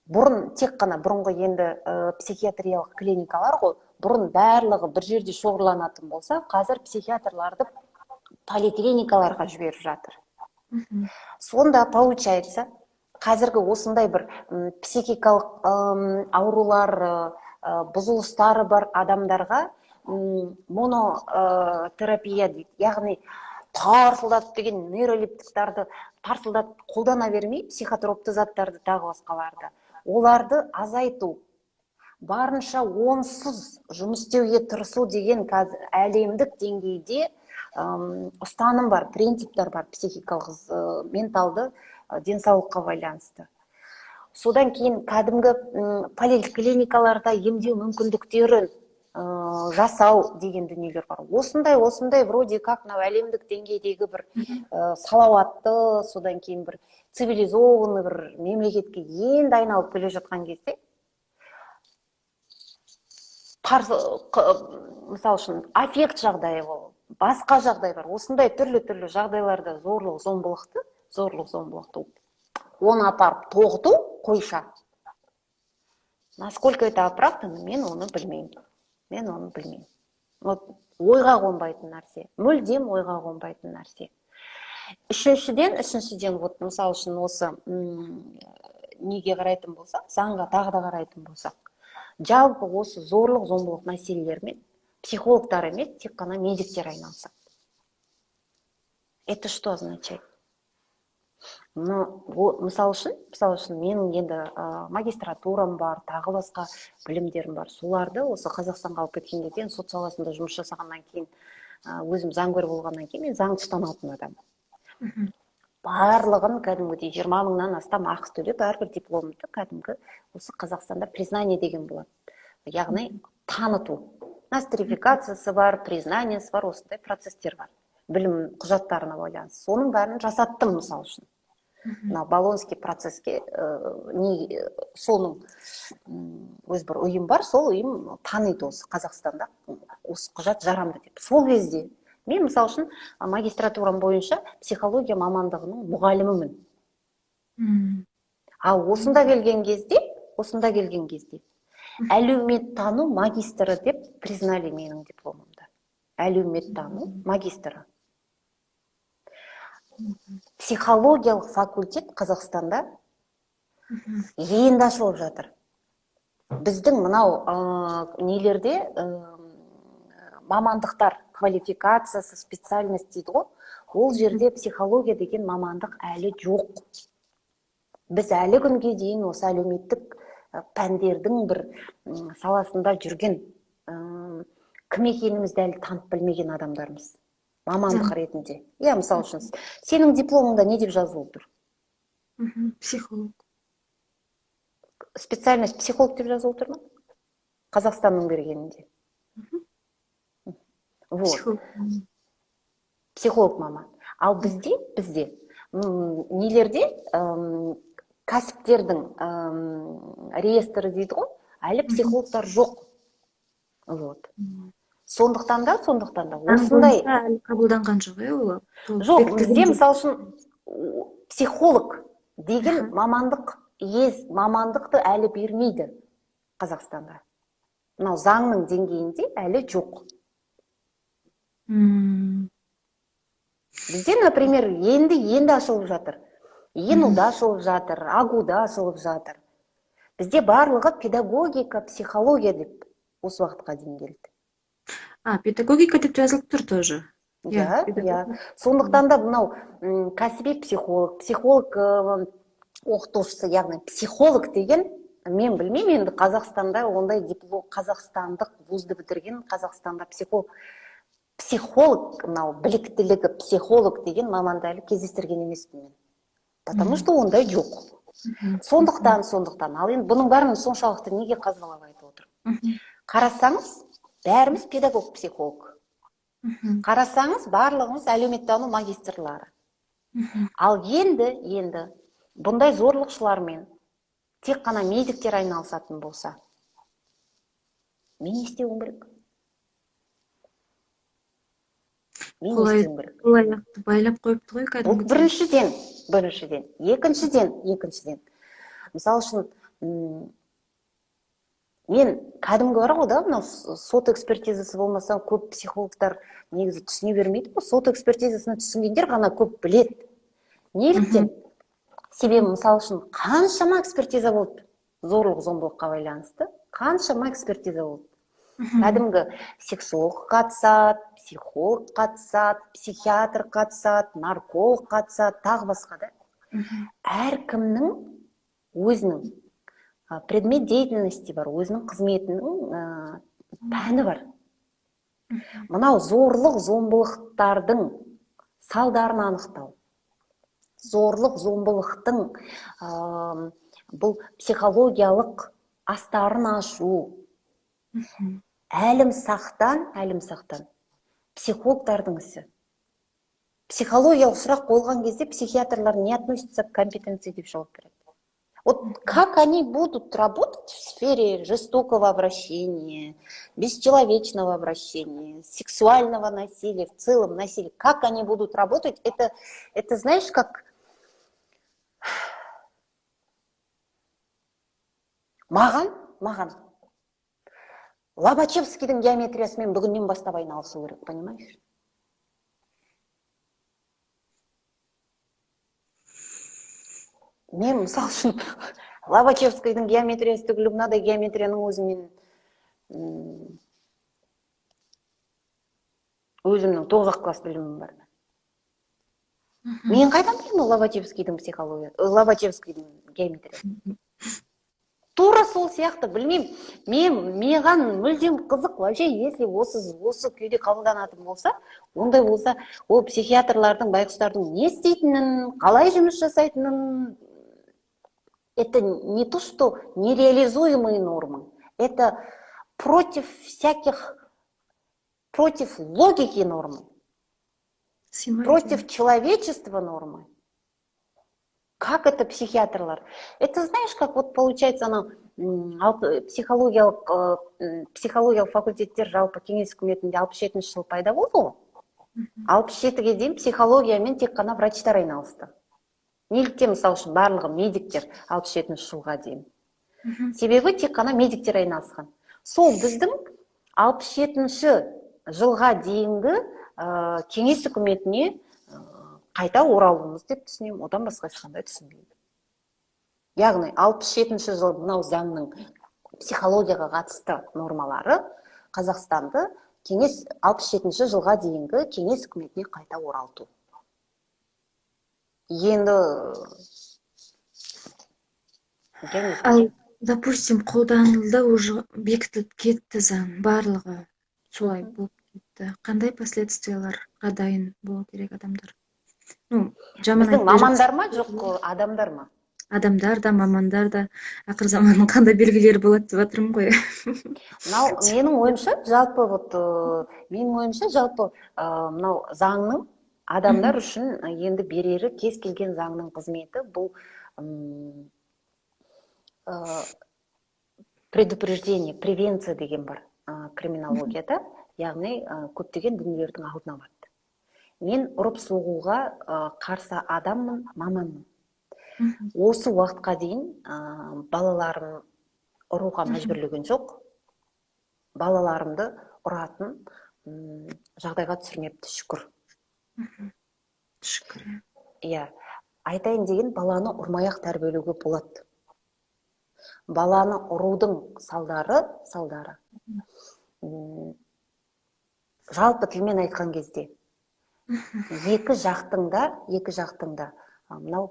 бұрын тек қана бұрынғы енді психиатриялық клиникалар ғой, бұрын барлығы бір жерде шоғырланатын болса, қазір психиатрларды поликлиникаларға жіберіп жатыр. Сонда, получается, Қазіргі осындай бір психикалық аурулар, бұзылыстары бар адамдарға монотерапия дейді, яғни тарсылдатып деген нейролептиктарды тарсылдатып қолдана бермей, психотропты заттарды, тағы басқаларды, оларды азайту, барынша онсыз жұмыс істеуге тырысу деген қазір әлемдік деңгейде ұстаным бар, принциптер бар психикалық, менталды денсаулыққа байланысты. Содан кейін кәдімгі поликлиникаларда емдеу мүмкіндіктерін жасау деген дүниелер бар. Осындай вроде как мынау әлемдік деңгейдегі бір салауатты, содан кейін бір цивилизованный бір мемлекетке енді айналып келе жатқан кезде, мысалы үшін, аффект жағдайы бол, басқа жағдай бар, осындай түрлі-түрлі жағдайларда зорлық зомбылықты оны апарып тоғыту қойша, насколько это оправдано, мен оны білмеймін, мен оны білмеймін. Вот ойға қонбайтын нәрсе, мүлдем ойға қонбайтын нәрсе. Үшіншіден, вот мысалы үшін, осы неге қарайтын болсақ, заңға тағы да қарайтын болсақ, жалпы осы зорлық зомбылық мәселелерімен психологтар емес, тек қана медиктер айналысады. Это что означает? Ну, мысалы үшін, менің енді магистратурам бар, тағы басқа білімдерім бар. Соларды осы Қазақстанға алып кеткен кезде, сот саласында жұмыс жасағаннан кейін, өзім заңгер болғаннан кейін, мен заңды ұстанатын адаммын. Барлығын кәдімгідей 20 мыңнан астам ақы төлеп, әрбір дипломды кәдімгі осы Қазақстанда признание деген болады, яғни таныту, нострификациясы бар, признание сі бар, осындай процесстер бар білім құжаттарына байланысты. Соның бәрін жасаттым. Мысалы үшін, мына Болонский процесске не, соның өз бір ұйым бар, сол ұйым таниды, осы Қазақстанда осы құжат жарамды деп. Сол кезде мен, мысалы үшін, магистратурам бойынша психология мамандығының мұғалімімін. Ал осында келген кезде әлеуметтану магистрі деп признали менің дипломымды. Әлеуметтану магистрі. Психологиялық факультет Қазақстанда енді ашылып жатыр. Біздің мынау нелерде мамандықтар квалификациясы, специальность дейді ғой, ол жерде психология деген мамандық әлі жоқ. Біз әлі күнге дейін осы әлеуметтік пәндердің бір саласында жүрген, кім екенімізді әлі танып білмеген адамдармыз мамандық ретінде. Иә, мысалы үшін, сенің дипломыңда не деп жазылып тұр? Психолог. Специальность психолог деп жазылып тұр ма Қазақстанның бергенінде? Вот. Психолог. Психолог маман. Ал бізде нелерде, кәсіптердің реестрі дейді ғой, әлі психологтар жоқ. Вот. Сондықтан да Заң осындай бойынша әлі қабылданған жоқ, иә, ол толық Жоқ, бекітілген бізде жоқ. мысалы үшін, психолог деген мамандық ез мамандықты әлі бермейді Қазақстанда. Мынау заңның деңгейінде әлі жоқ. Бізде, например, енді енді ашылып жатыр. ЕНУ-да ашылып жатыр, АГУ-да ашылып жатыр. Бізде барлығы педагогика, психология деп осы уақытқа дейін келді. А, педагогика деп жазылып тұр тоже. Иә, иә. Педагогика. Сондықтан да мынау кәсіби психолог, психолог оқытушысы, яғни психолог деген, мен білмеймін енді, Қазақстанда ондай диплом, қазақстандық вузды бітірген Қазақстанда психолог, мынау біліктілігі психолог деген маманды әлі кездестірген емеспін мен. Потому что ондай жоқ. Сондықтан, ал енді бұның бәрін соншалықты неге қазбалап айтып отырмын? Қарасаңыз, бәріміз педагог, психолог. Қарасаңыз, барлығымыз әлеуметтану магистрлары. Ал енді бұндай зорлықшылармен тек қана медиктер айналысатын болса, мен не істеуім керек? Мен не істеуім керек? Қол аяқты байлап қойыпты ғой Бұл кәдімгідей. біріншіден. Екіншіден. Мысалы үшін, мен кәдімгі бар ғой да, мынау сот экспертизасы болмаса, көп психологтар негізі түсіне бермейді ғой. Сот экспертизасын түсінгендер ғана көп біледі. Неліктен? Себебі, мысалы үшін, қаншама экспертиза болды зорлық зомбылыққа байланысты, қаншама экспертиза болды. Кәдімгі сексолог қатысады, психолог қатысады, психиатр қатысады, нарколог қатысады, тағы басқа да. Әркімнің өзінің предмет деятельности бар, өзінің қызметінің пәні бар. Мынау зорлық зомбылықтардың салдарын анықтау, зорлық зомбылықтың бұл психологиялық астарын ашу әлімсақтан психологтардың ісі. Психологиялық сұрақ қойылған кезде психиатрлар «не относится к компетенции» деп жауап береді. Вот как они будут работать в сфере жестокого обращения, бесчеловечного обращения, сексуального насилия, в целом насилия, как они будут работать, это знаешь, как маған Лобачевскийдің геометриясымен бүгіннен бастап айналысу керек, понимаешь? Мен, мысалы үшін, Лобачевскийдің геометриясы түгілі мынадай геометрияның өзімен өзімнің 9 класс білімім бар. Мен қайдан білемін ол Лобачевскийдің психология, Лобачевскийдің геометриясын? Тура сол сияқты, білмеймін, мен маған мүлдем қызық вообще. Если осы күйде қабылданатын болса, ондай болса, ол психиатрлардың, байқұстардың не істейтінін, қалай жұмыс жасайтынын, это не то что нереализуемые нормы, это против всяких, против логики нормы, против человечества нормы. Как это психиатрлар? Это знаешь, как вот получается, анау психологиялық факультеттер жалпы кеңес үкіметінде 67-жылы пайда болды ғой. 67-ге дейін психологиямен тек қана врачтар айналысты. Неліктен, мысалы үшін, барлығы медиктер 67-жылға дейін? Себебі тек қана медиктер айналысқан. Сол біздің 67-жылға дейінгі кеңес үкіметіне қайта оралуымыз деп түсінемін, одан басқа ешқандай түсінбеймін. Яғни 67-жыл мынау заңның психологияға қатысты нормалары Қазақстанды кеңес 67-жылға дейінгі кеңес үкіметіне қайта оралту. Енді ал, допустим, қолданылды, уже бекітіліп кетті заң, барлығы солай болып кетті. Қандай последствияларға дайын болу керек адамдар? Ну, жаман Біздің мамандар ма, жоқ адамдар ма? Адамдар да, мамандар да. Ақыр заманның қандай белгілері болады деп жатырмын ғой. Мынау менің ойымша, жалпы, вот менің ойымша, жалпы мынау заңның адамдар үшін енді берері, кез келген заңның қызметі бұл предупреждение, превенция деген бар криминологияда, яғни көптеген дүниелердің алдын алады. Мен ұрып соғуға қарсы адаммын, маманмын. Осы уақытқа дейін балаларым ұруға мәжбүрлеген жоқ, балаларымды ұратын жағдайға түсірмепті, шүкір. Шүкір. Иә, айтайын деген, баланы ұрмай ақ тәрбиелеуге болады. Баланы ұрудың салдары жалпы тілмен айтқан кезде екі жақтың да мынау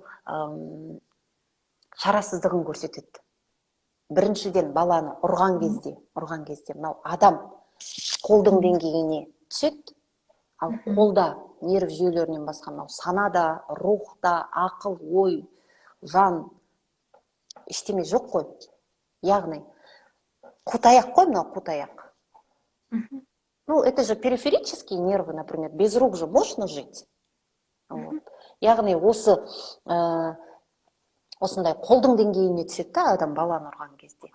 шарасыздығын көрсетеді. Біріншіден, баланы ұрған кезде мынау адам қолдың деңгейіне түседі, ал қолда нерв жүйелерінен басқа мынау санада, рухта, ақыл ой, жан ештеме жоқ қой. Яғни қутаяқ қой мынау, қутаяқ. Ну, это же периферические нервы, например, без рук же можно жить. Вот. Яғни осы осындай қолдың деңгейіне түседі да адам баланы ұрған кезде.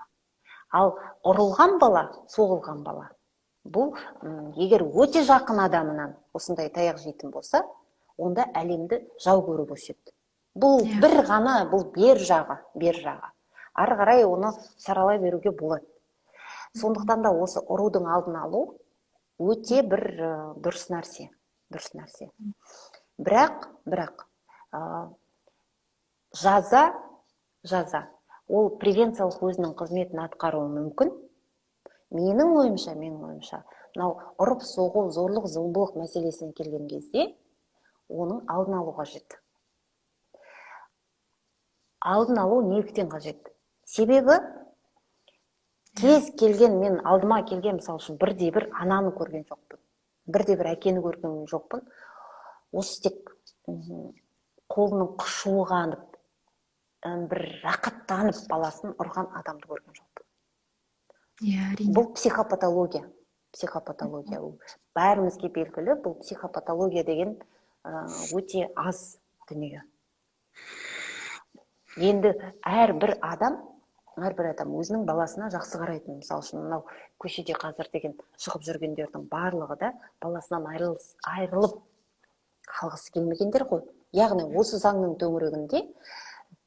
Ал ұрылған бала, соғылған бала, бұл егер өте жақын адамынан осындай таяқ жейтін болса, онда әлемді жау көріп өседі. Бұл бір ғана, бұл бер жағы, бер жағы. Ары қарай оны саралай беруге болады. Сондықтан да осы ұрудың алдын алу өте бір дұрыс нәрсе, дұрыс нәрсе. Бірақ Жаза ол превенциялық өзінің қызметін атқаруы мүмкін. Менің ойымша, мынау ұрып соғу, зорлық зомбылық мәселесіне келген кезде, оның алдын алу қажет. Алдын алу неліктен қажет? Себебі кез келген, мен алдыма келген, мысалы үшін, бірде бір ананы көрген жоқпын, бірде бір әкені көрген жоқпын, осы тек қолының қышуы қанып, бір рақаттанып баласын ұрған адамды көрген жоқпын. Иә, әрине. Бұл психопатология, психопатология. Ол бәрімізге белгілі. Бұл психопатология деген өте аз дүние. Енді әрбір адам өзінің баласына жақсы қарайтын. Мысалы үшін, мынау көшеде қазір деген шығып жүргендердің барлығы да баласынан айырылып қалғысы келмегендер ғой. Яғни осы заңның төңірегінде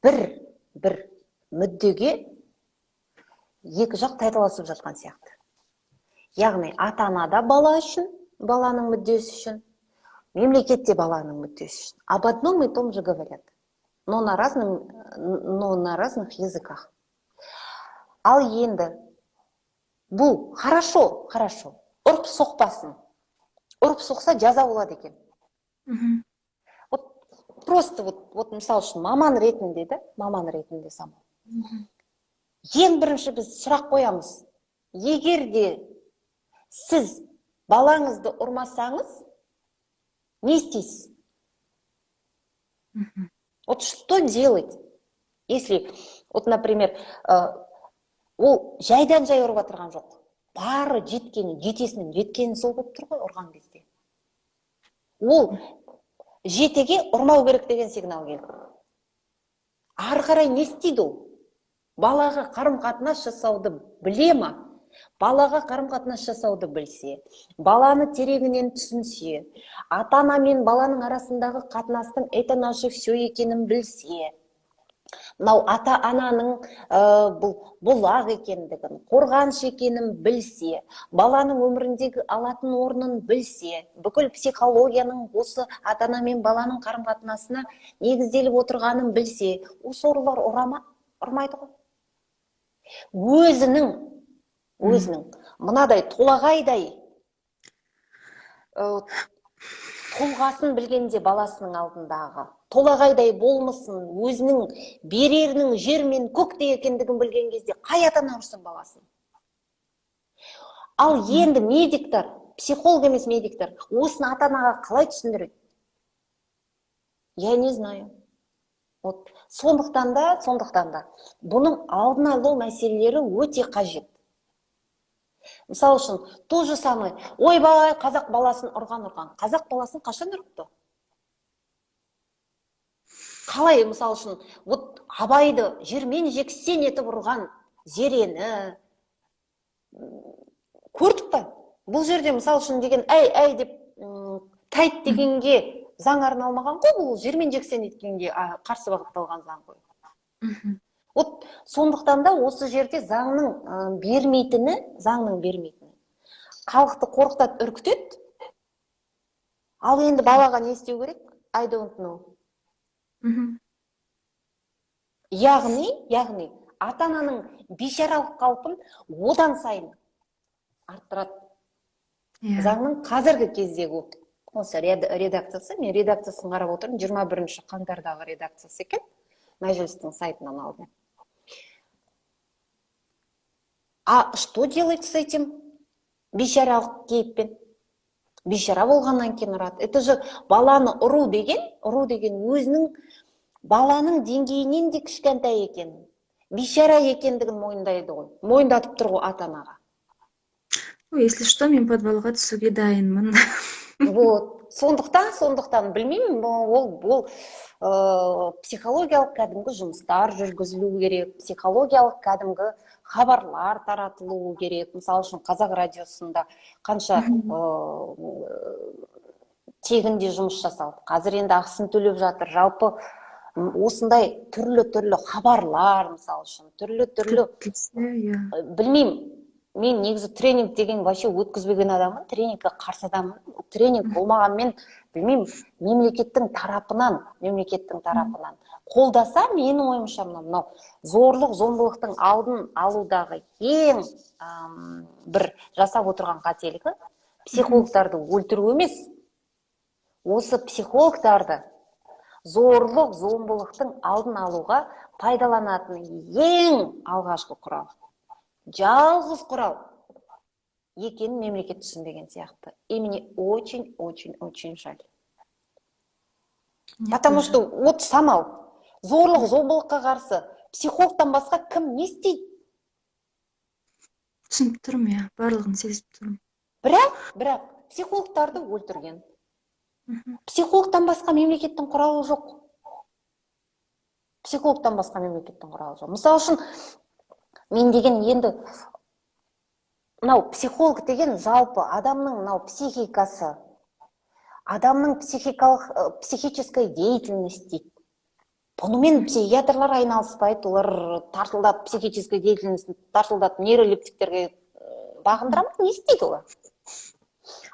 бір мүддеге екі жақ тайталасып жатқан сияқты. Яғни ата ана да бала үшін, баланың мүддесі үшін, мемлекет те баланың мүддесі үшін. Об одном и том же говорят, но на разных языках. Ал енді бұл хорошо, хорошо, ұрып соқпасын. Ұрып соқса, жаза болады екен. Вот просто вот, мысалы үшін, маман ретінде да, маман ретінде, Самал, ең бірінші біз сұрақ қоямыз: егер де сіз балаңызды ұрмасаңыз, не істейсіз? Вот что делать, если вот, например, ол жайдан жай ұрып жатырған жоқ, бары жеткені, жетесінің жеткені сол болып тұр ғой. Ұрған кезде ол жетеге ұрмау керек деген сигнал келді. Ары қарай не істейді ол? Балаға қарым қатынас жасауды біле ма? Балаға қарым қатынас жасауды білсе, баланы тереңінен түсінсе, ата ана мен баланың арасындағы қатынастың это наше все екенін білсе, мынау ата ананың бұл бұлақ екендігін, қорғаныш екенін білсе, баланың өміріндегі алатын орнын білсе, бүкіл психологияның осы ата ана мен баланың қарым қатынасына негізделіп отырғанын білсе, осы ұрылар ұра ма? Ұрмайды ғой. Өзінің мынадай толағайдай тұлғасын білгенде, баласының алдындағы толағайдай болмысын, өзінің берерінің жер мен көктей екендігін білген кезде қай ата ана ұрсын баласын? Ал енді медиктар, психолог емес, медиктар осыны ата анаға қалай түсіндіреді, я не знаю. Вот сондықтан да бұның алдын алу мәселелері өте қажет. Мысалы үшін, то же самое, ойбай, қазақ баласын ұрған, ұрған. Қазақ баласын қашан ұрыпты? Қалай, мысалы үшін, вот Абайды жермен жексен етіп ұрған Зерені көрдік па? Бұл жерде, мысалы үшін, деген әй, әй деп тәйт дегенге заң арналмаған ғой. Бұл жермен жексен еткенге қарсы бағытталған заң ғой. Вот сондықтан да осы жерде заңның бермейтіні, заңның бермейтіні халықты қорқытады, үркітеді. Ал енді балаға не істеу керек? I don't know. Яғни ата ананың бейшаралық қалпын одан сайын арттырады. Заңның қазіргі кездегі осы редакциясы, мен редакциясын қарап отырмын, 21 қаңтардағы редакциясы екен, Мәжілістің сайтынан алдым. А что делать с этим бейшаралық кейіппен? Бейшара болғаннан кейін ұрады. Это же баланы ұру деген, ұру деген өзінің баланың деңгейінен де кішкентай екенін, бейшара екендігін мойындайды ғой, мойындатып тұр ғой ата анаға. Ну, если что, мен подвалға түсуге дайынмын. Вот сондықтан білмеймін, ол психологиялық кәдімгі жұмыстар жүргізілу керек, психологиялық кәдімгі хабарлар таратылуы керек. Мысалы үшін, Қазақ радиосында қанша тегінде жұмыс жасалды, қазір енді ақысын төлеп жатыр. Жалпы осындай түрлі түрлі хабарлар, мысалы үшін, түрлі түрлі Иә. Білмеймін. Мен негізі тренинг деген вообще өткізбеген адаммын, тренингке қарсы адаммын. Тренинг болмағанмен, білмеймін, мемлекеттің тарапынан қолдаса, менің ойымша, мынау зорлық зомбылықтың алдын алудағы ең бір жасап отырған қателігі психологтарды өлтіру емес, осы психологтарды зорлық зомбылықтың алдын алуға пайдаланатын ең алғашқы құрал, жалғыз құрал екенін мемлекет түсінбеген сияқты. И мне очень, очень, очень жаль. Мне Потому тоже. что вот самал зорлық зомбылыққа қарсы психологтан басқа кім не істейді? Түсініп тұрмын, иә, барлығын сезіп тұрмын. Бірақ психологтарды өлтірген. Психологтан басқа мемлекеттің құралы жоқ. Психологтан басқа мемлекеттің құралы жоқ. Мысалы үшін, мен деген енді мынау психолог деген жалпы адамның мынау психикасы, адамның психикалық, психическая деятельность дейді. Бұнымен психиатрлар айналыспайды, олар тарсылдап, психическая деятельность тарсылдап, нейролептиктерге бағындыра ма, не істейді олар?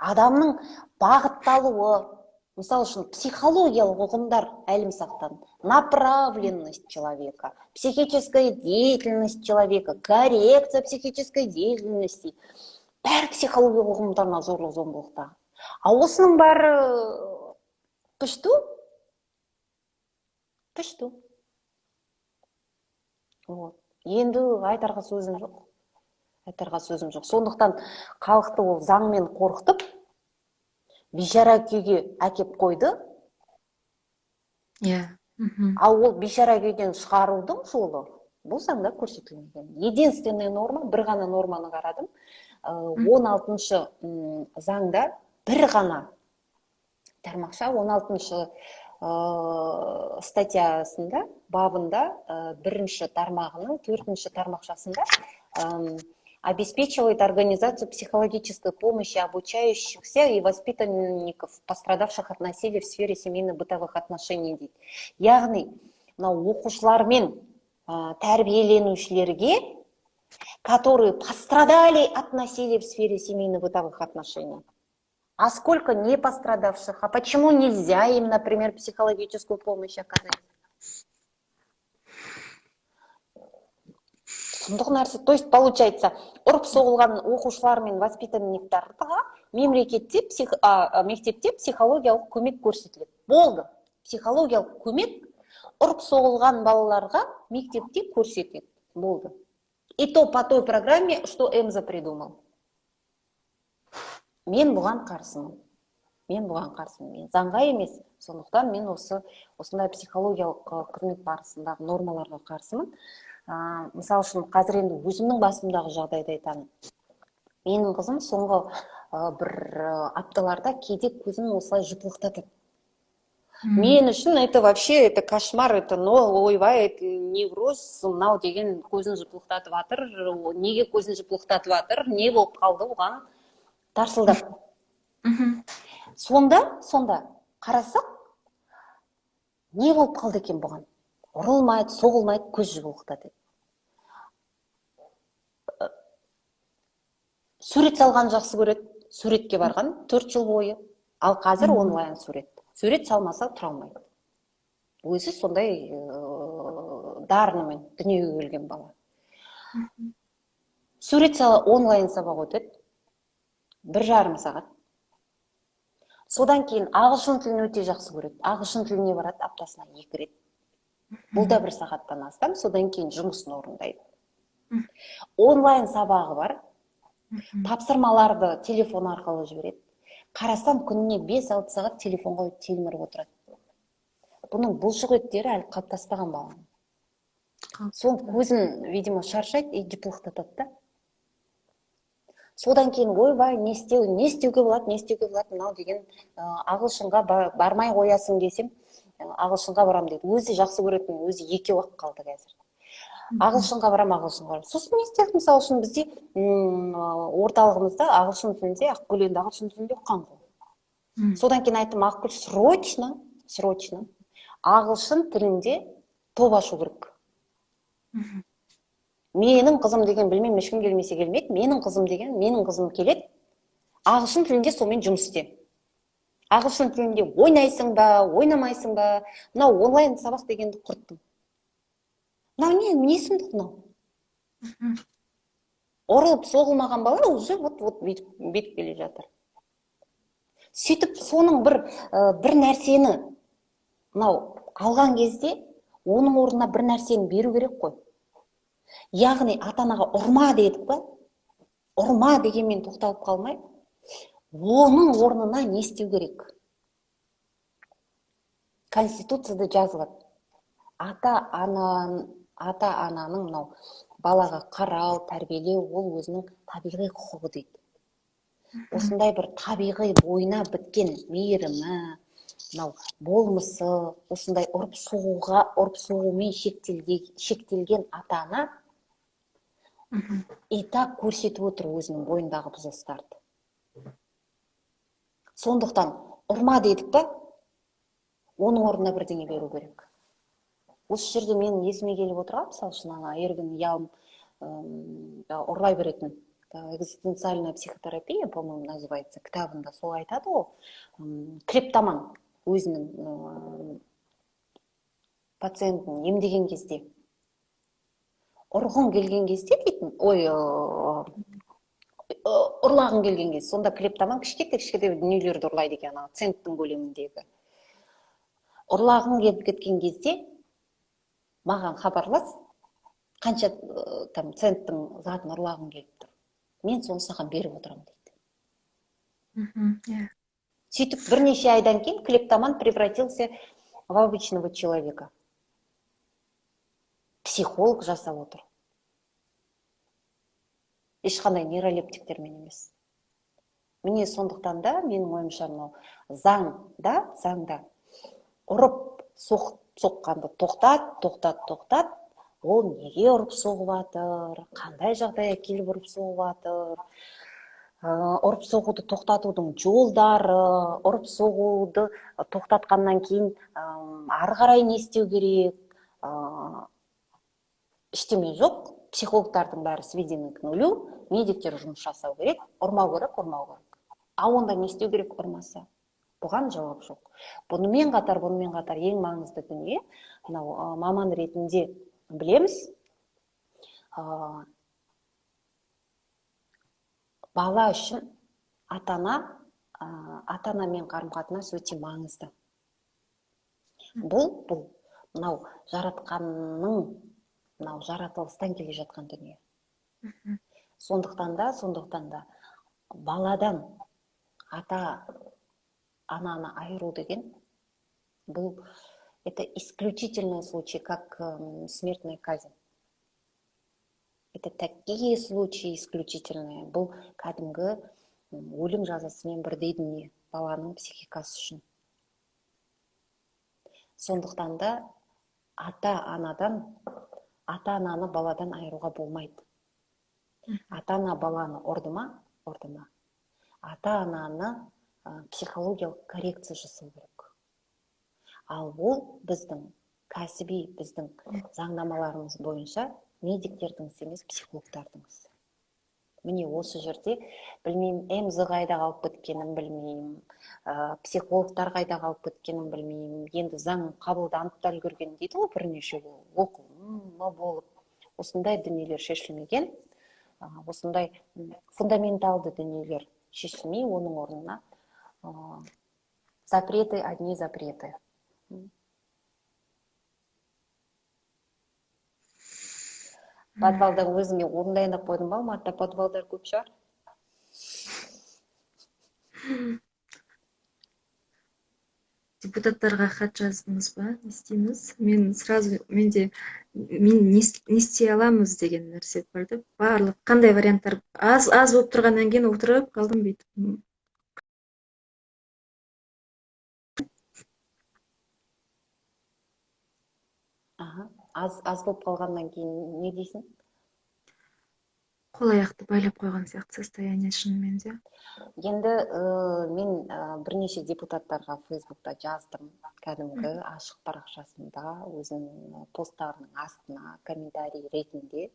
Адамның бағытталуы, мысалы үшін, психологиялық ұғымдар әлімсақтан: направленность человека, психическая деятельность человека, коррекция психической деятельности, бәрі психологиялық ұғымдар мына зорлық зомбылықта. А осының бәрі пішту, пішту. Вот енді айтарға сөзім жоқ, айтарға сөзім жоқ. Сондықтан халықты ол заңмен қорқытып, бейшара күйге әкеп қойды. иә мхм Ал ол бейшара күйден шығарудың жолы бұл заңда көрсетілмеген. Единственная норма, бір ғана норманы қарадым, 16-шы заңда бір ғана тармақша, 16-шы статьясында, бабында, бірінші тармағының төртінші тармақшасында обеспечивает организацию психологической помощи обучающихся и воспитанников, пострадавших от насилия в сфере семейно-бытовых отношений, дейді. Яғни мынау оқушылар мен тәрбиеленушілерге, которые пострадали от насилия в сфере семейно-бытовых отношений. А сколько не пострадавших? А почему нельзя им, например, психологическую помощь оказать? Сұмдық нәрсе. То есть, получается, ұрып соғылған оқушылар мен воспитанниктарға мемлекетте, мектепте психологиялық көмек көрсетіледі. Болды. Психологиялық көмек ұрып соғылған балаларға мектепте көрсетеді. Болды. И то по той программе, что МЗ придумал. Мен бұған қарсымын. Мен бұған қарсымын. Мен заңға емес. Сондықтан мен осындай психологиялық қызмет барысындағы нормаларға қарсымын. Мысалы үшін, қазір енді өзімнің басымдағы жағдайды айтамын. Менің қызым соңғы бір апталарда кейде көзін осылай жыпылықтатады. Мен үшін это вообще, это кошмар, это, но ойбай, это невроз, мынау деген көзін жыпылықтатып жатыр, неге көзін жыпылықтатып жатыр, не болып қалды оған, тарсылдап. Сонда қарасақ, не болып қалды екен бұған? Ұрылмайды, соғылмайды, көз жыпылықтатады. Сурет салған жақсы көреді, суретке барған 4 жыл бойы. Ал қазір онлайн сурет. Сурет салмаса, тұра алмайды. Өзі сондай дарынымен дүниеге келген бала. Сурет сала, онлайн сабақ өтеді. 1,5 сағат. Содан кейін ағылшын тілін өте жақсы көреді. Ағылшын тіліне барады аптасына екі рет. Бұл да бір сағаттан астам. Содан кейін жұмысын орындайды. Онлайн сабағы бар. Тапсырмаларды телефон арқылы жібереді. Қарасам, күніне 5-6 сағат телефонға телміріп отырады. Бұның бұлшық еттері әлі қалыптаспаған баланың. Сол көзін, видимо, шаршайды и жыпылықтатады да. Содан кейін ойбай, не істеу, не істеуге болады, не істеуге болады мынау деген, ағылшынға бармай қоясың десем, ағылшынға барамын дейді. Өзі жақсы көретін, өзі екеу ақ қалды қазір. Ағылшынға барамын, ағылшынға барамын. Сосын не істедік? Мысалы үшін, бізде орталығымызда ағылшын тілінде, Ақгүл енді ағылшын тілінде оқыған ғой. Содан кейін айттым: «Ақгүл, срочно, срочно ағылшын тілінде топ ашу керек». Менің қызым деген, білмеймін, ешкім келмесе келмейді, менің қызым деген, менің қызым келеді. Ағылшын тілінде сонымен жұмыс істе. Ағылшын тілінде ойнайсың ба, ойнамайсың ба? Мынау онлайн сабақ дегенді құрттың. Мынау не сұмдық мынау? Ұрылып соғылмаған бала уже вот бүйтіп келе жатыр. Сөйтіп соның бір нәрсені мынау алған кезде оның орнына бір нәрсені беру керек қой. Яғни ата-анаға ұрма дедік па? Ұрма дегенмен тоқталып қалмай, оның орнына не істеу керек? Конституцияда жазылады. Ата-ананың мынау балаға қарау, тәрбиелеу ол өзінің табиғи құқығы дейді. Осындай бір табиғи бойына біткен мейірімі, мынау болмысы, осындай ұрып соғумен шектелген ата-ана и так көрсетіп отыр өзінің бойындағы бұзылыстарды. Сондықтан ұрма дедік па, оның орнына бірдеңе беру керек. Осы жерде менің есіме келіп отырған, мысалы үшін, ана Эрвин Ялм ұрлай беретін экзистенциальная психотерапия, по-моему, называется, кітабында сол айтады ғой, клептоман өзінің пациентін емдеген кезде, ұрғың келген кезде дейтін, ой, ұрлағың келген кезде, сонда клептоман кішкентай-кішкентай дүниелерді ұрлайды екен, ана центтің көлеміндегі. Ұрлағың келіп кеткен кезде маған хабарлас, қанша там центтің затын ұрлағың келіп тұр, мен соны саған беріп отырамын дейді. Сөйтіп бірнеше айдан кейін клептоман превратился в обычного человека. Психолог жасап отыр. Ешқандай нейролептиктермен емес. Міне сондықтан да менің ойымша мынау заңда ұрып соққанды тоқтат, тоқтат, тоқтат. Ол неге ұрып соғып жатыр, қандай жағдайға келіп ұрып соғып жатыр, ұрып соғуды тоқтатудың жолдары, ұрып соғуды тоқтатқаннан кейін ары қарай не істеу керек, ештеме жоқ. Психологтардың бәрі сведены к нулю, медиктер жұмыс жасау керек, ұрмау керек, ұрмау керек. А онда не істеу керек ұрмаса? Бұған жауап жоқ. Бұнымен қатар ең маңызды дүние, мынау маман ретінде білеміз, бала үшін ата-анамен қарым-қатынас өте маңызды. Бұл мынау жаратқанның, мынау жаратылыстан келе жатқан дүние. Сондықтан да баладан ата-ананы айыру деген бұл это исключительный случай, как смертная казнь. Это такие случаи исключительные. Бұл кәдімгі өлім жазасымен бірдей дүние баланың психикасы үшін. Сондықтан да ата-ананы баладан айыруға болмайды. Ата-ана баланы ұрды ма? Ұрды ма? Ата-ананы психологиялық коррекция жасау керек. Ал ол біздің кәсіби, біздің заңнамаларымыз бойынша медиктердің ісі емес, психологтардың ісі. Міне осы жерде білмеймін, МЗ қайда қалып кеткенін білмеймін, психологтар қайда қалып кеткенін білмеймін. Енді заң қабылданып та үлгерген дейді ғой, бірнеше оқылымы болып. Осындай дүниелер шешілмеген, осындай фундаменталды дүниелер шешілмей, оның орнына запреты, одни запреты. Подвалда өзіңе орын дайындап қойдың ба? Алматыда подвалдар көп шығар. Депутаттарға хат жаздыңыз ба? Не істейміз? Мен сразу, менде, мен не істей аламыз деген нәрсе бар да. Барлық қандай варианттар аз болып тұрғаннан кейін отырып қалдым бүйтіп. Аха, аз болып қалғаннан кейін не дейсің? Қол аяқты байлап қойған сияқты состояние шынымен де. Енді мен бірнеше депутаттарға Фейсбукта жаздым, кәдімгі ашық парақшасында өзінің посттарының астына комментарий ретінде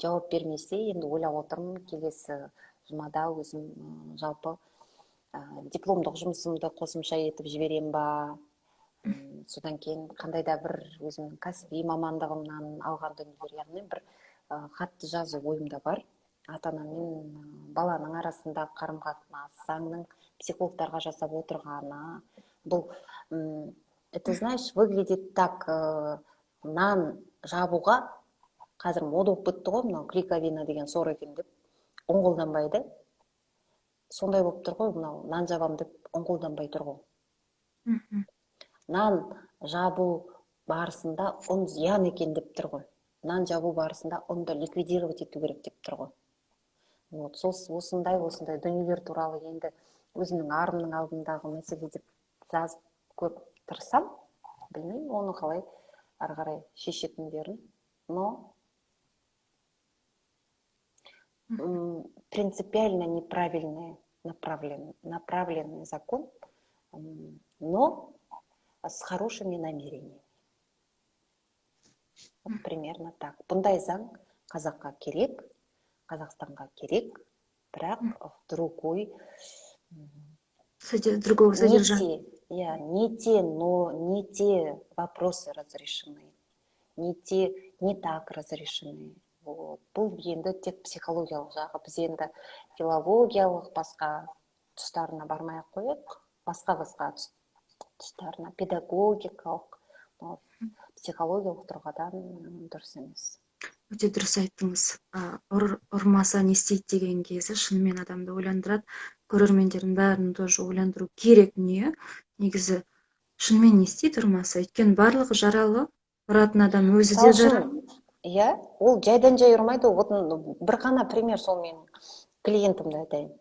Жауап бермесе, енді ойлап отырмын, келесі жұмада өзім жалпы дипломдық жұмысымды қосымша етіп жіберем ба, содан кейін қандай да бір өзімнің кәсіби мамандығымнан алған дүниелер, яғни бір хатты жазу ойымда бар. Ата ана мен баланың арасындағы қарым қатынас, заңның психологтарға жасап отырғаны. Бұл, это, знаешь, выглядит так: нан жабуға қазір мода болып кетті ғой, мынау клейковина деген сор екен деп ұн қолданбайды. Сондай болып тұр ғой, мынау нан жабам деп ұн қолданбай тұр ғой. Нан жабу барысында ұн зиян екен деп тұр ғой, нан жабу барысында ұнды ликвидировать ету керек деп тұр ғой. Вот сол осындай дүниелер туралы енді өзімнің арымның алдындағы мәселе деп жазып көріп тырысамын. Білмеймін, оны қалай ары қарай шешетіндерін, но принципиально неправильный направленный закон, но с хорошими намерениями. Вот примерно так. Бұндай заң қазаққа керек, Қазақстанға керек, бірақ в другой Другого содержания. Не те, иә, не те, но не те вопросы разрешены, не те, не так разрешены. Вот. Бұл енді тек психологиялық жағы. Біз енді филологиялық басқа тұстарына бармай ақ қояйық, басқа-басқа тұстарына, педагогикалық, психологиялық тұрғыдан дұрыс емес. Өте дұрыс айттыңыз. Ұрмаса не істейді деген кезі шынымен адамды ойландырады. Көрермендердің бәрін тоже ойландыру керек дүние. Негізі шынымен не істейді ұрмаса? Өйткені барлығы жаралы, ұратын адам өзі де жаралы. Иә, ол жайдан жай ұрмайды. Вот бір ғана пример, сол менің клиентімді айтайын.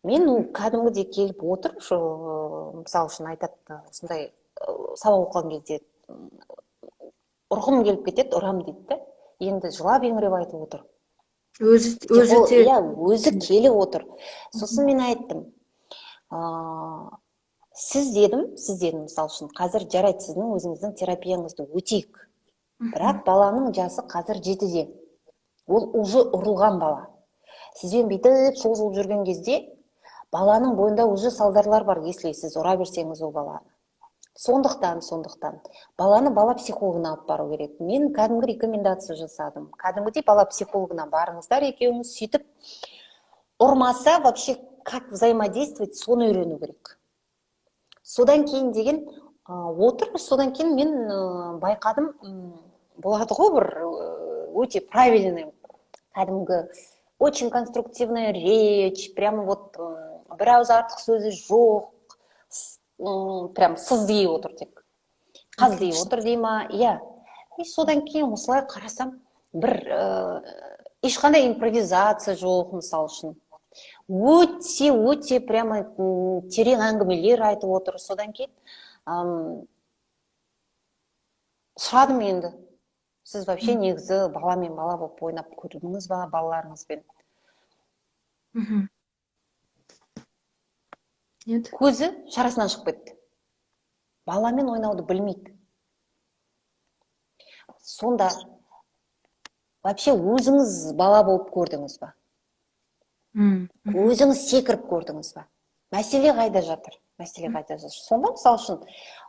Мен ол кәдімгідей келіп отыр, мысалы үшін, айтады, осындай сабақ оқыған кезде ұрғым келіп кетеді, ұрам дейді да. Енді жылап еңіреп айтып отыр. Өзі де. Иә, өзі келіп отыр. Сосын мен айттым, сіз дедім, сіз дедім, мысалы үшін, қазір жарайды, сіздің өзіңіздің терапияңызды өтейік. Бірақ баланың жасы қазір 7-де. Ол уже ұрылған бала. Сізбен бүйтіп созылып жүрген кезде баланың бойында уже салдарлар бар, если сіз ұра берсеңіз ол баланы. Сондықтан баланы бала психологына алып бару керек. Мен кәдімгі рекомендация жасадым. Кәдімгідей бала психологына барыңыздар екеуіңіз, сөйтіп ұрмаса вообще как взаимодействовать, соны үйрену керек. Содан кейін деген отыр, содан кейін мен байқадым, болады ғой бір өте правильный, кәдімгі очень конструктивная речь, прямо вот бір ауыз артық сөзі жоқ, прям сыздиып отыр тек. Қаздиып отыр дей ма, иә. И содан кейін осылай қарасам, бір ешқандай импровизация жоқ, мысалы үшін. Өте, өте прямо терең әңгімелер айтып отыр. Содан кейін сұрадым енді: сіз вообще негізі баламен бала болып ойнап көрдіңіз ба балаларыңызбен? Нет. Көзі шарасынан шығып кетті. Баламен ойнауды білмейді. Сонда вообще өзіңіз бала болып көрдіңіз ба? Өзіңіз секіріп көрдіңіз ба? Мәселе қайда жатыр? Мәселе қайда жатыр? Сонда, мысалы үшін,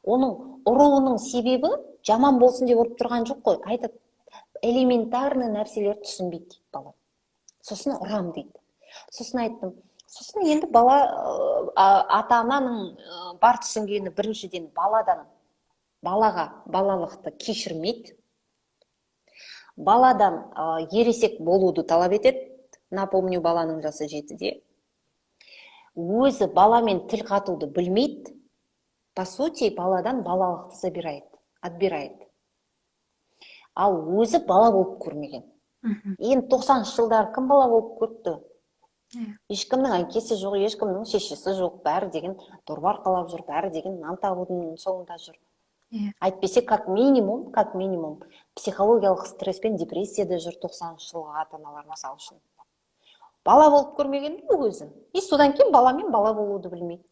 оның ұруының себебі жаман болсын деп ұрып тұрған жоқ қой. Айтады, элементарный нәрселерді түсінбейді дейді бала. Сосын ұрам дейді. Сосын айттым. Сосын енді бала, ата ананың бар түсінгені: біріншіден, баладан, балаға балалықты кешірмейді. Баладан ересек болуды талап етеді. Напомню, баланың жасы 7-де. Өзі баламен тіл қатуды білмейді. По сути, баладан балалықты забирает, отбирает. Ал өзі бала болып көрмеген. Енді 90-жылдары кім бала болып көріпті? Ешкімнің әкесі жоқ, ешкімнің шешесі жоқ, бәрі деген дорба арқалап жүр, бәрі деген нан табудың соңында жүр. Әйтпесе, как минимум, психологиялық стресс пен депрессияда жүр 90-жылғы ата аналар, мысалы үшін. Бала болып көрмеген өзі. И содан кейін баламен бала болуды білмейді.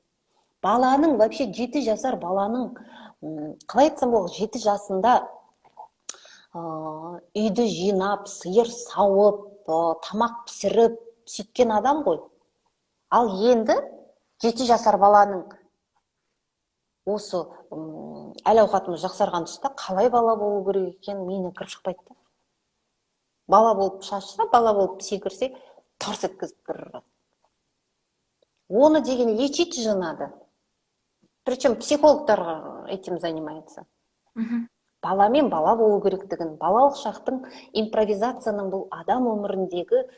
Баланың вообще 7 жасар баланың, қалай айтсам болады, 7 жасында Үйді жинап, сиыр сауып, тамақ пісіріп, сөйткен адам ғой. Ал енді 7 жасар баланың осы әл ауқатымыз жақсарған тұста қалай бала болу керек екенін миына кіріп шықпайды да. Бала болып шашса, бала болып секірсе, тарс еткізіп бір ұрады. Оны деген лечить же надо, причем психологтар этим занимается. Баламен бала болу керектігін, балалық шақтың, импровизацияның, бұл адам өміріндегі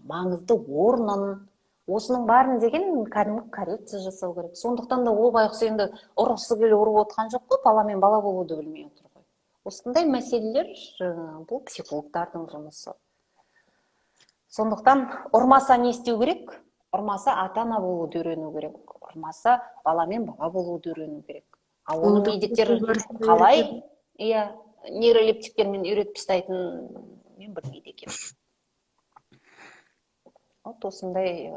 маңызды орнын, осының бәрін деген кәдімгі коррекция жасау керек. Сондықтан да ол байғұс енді ұрғысы келіп ұрып отқан жоқ қой, баламен бала болуды білмей отыр ғой. Осындай мәселелер, бұл психологтардың жұмысы. Сондықтан ұрмаса не істеу керек? Ұрмаса, ата ана болуды үйрену керек, ұрмаса, баламен бала болуды үйрену керек. Ал оны Болуды медиктер оқу барысында қалай үйретеді. Иә, нейролептиктермен үйретіп тастайтынын мен білмейді екенмін. Вот осындай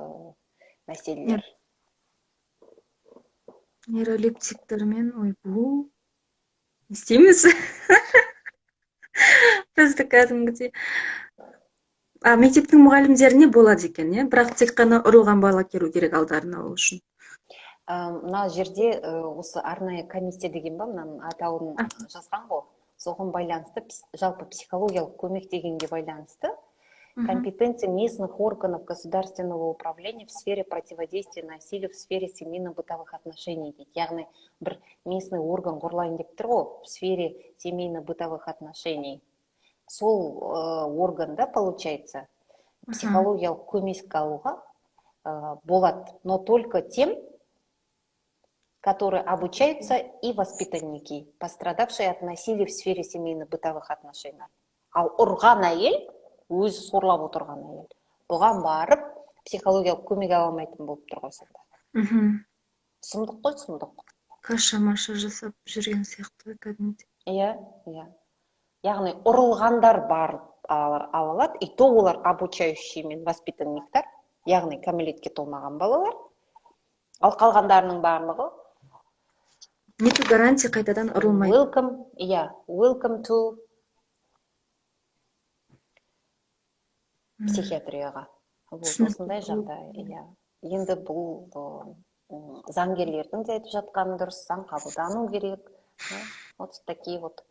мәселелер. Нейролептиктермен, ойбу, не істейміз бізді кәдімгідей? А мектептің мұғалімдеріне болады екен, иә, бірақ тек қана ұрылған бала келу керек алдарына ол үшін. Мына жерде осы арнайы комиссия деген ба, мынаның атауын жазған ғой, соған байланысты, жалпы психологиялық көмек дегенге байланысты, компетенция местных органов государственного управления в сфере противодействия насилию в сфере семейно-бытовых отношений дейді. Яғни бір местный орган құрылайын деп тұр ғой в сфере семейно-бытовых отношений. Сол органда, получается, психологиялық көмек алуға болады, но только тем, которые обучаются, и воспитанники, пострадавшие от насилия в сфере семейно-бытовых отношений. Ал ұрған әйел, өзі сорлап отырған әйел бұған барып психологиялық көмек ала алмайтын болып тұр ғой сонда. Сұмдық қой, сұмдық. Каша маша жасап жүрген сияқты ғой кәдімгідей. Иә, яғни ұрылғандар барып ала алады, и то олар обучающий мен воспитанниктар, яғни кәмелетке толмаған балалар. Ал қалғандарының барлығы Нету гарантии қайтадан ұрылмайды. Welcome, иә, welcome to психиатрияға. Вот Түсінікті. осындай жағдай, иә. Енді бұл заңгерлердің де айтып жатқаны дұрыс, заң қабылдану керек. Иә, вот такие вот.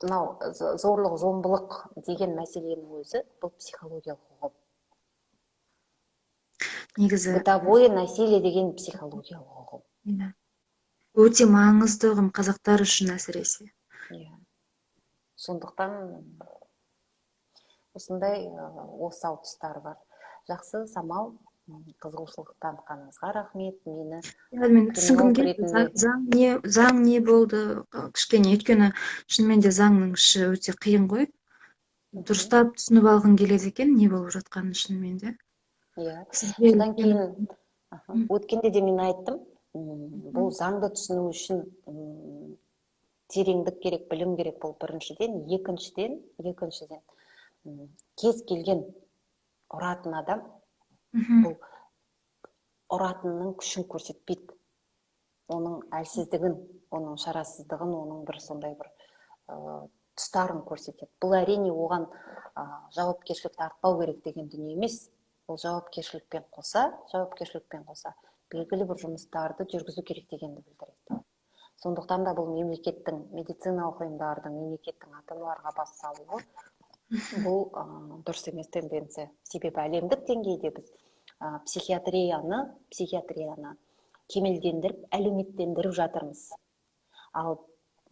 Мынау зорлық зомбылық деген мәселенің өзі бұл психологиялық ұғым. Негізі Бытовое насилие деген психологиялық ұғым. Иә, өте маңызды ұғым қазақтар үшін әсіресе. Иә, сондықтан осындай осал тұстары бар. Жақсы, Самал, қызығушылық танытқаныңызға рахмет. Мені Иә, мен түсінгім криминолог келді, заң, ретінде заң не, заң не болды кішкене, өйткені шынымен де заңның іші өте қиын ғой. Дұрыстап түсініп алғың келеді екен не болып жатқанын шынымен де. Сізге Содан үлкен кейін, өткенде де мен айттым, бұл заңды түсіну үшін тереңдік керек, білім керек, бұл біріншіден. Екіншіден, кез келген ұратын адам бұл ұратынның күшін көрсетпейді, оның әлсіздігін, оның шарасыздығын, оның бір сондай бір тұстарын көрсетеді. Бұл, әрине, оған жауапкершілікті артпау керек деген дүние емес. Ол жауапкершілікпен қоса белгілі бір жұмыстарды жүргізу керек дегенді білдіреді. Сондықтан да бұл мемлекеттің, медициналық ұйымдардың, мемлекеттің ата аналарға бас салуы, бұл дұрыс емес тенденция. Себебі әлемдік деңгейде біз психиатрияны кемелдендіріп, әлеуметтендіріп жатырмыз. Ал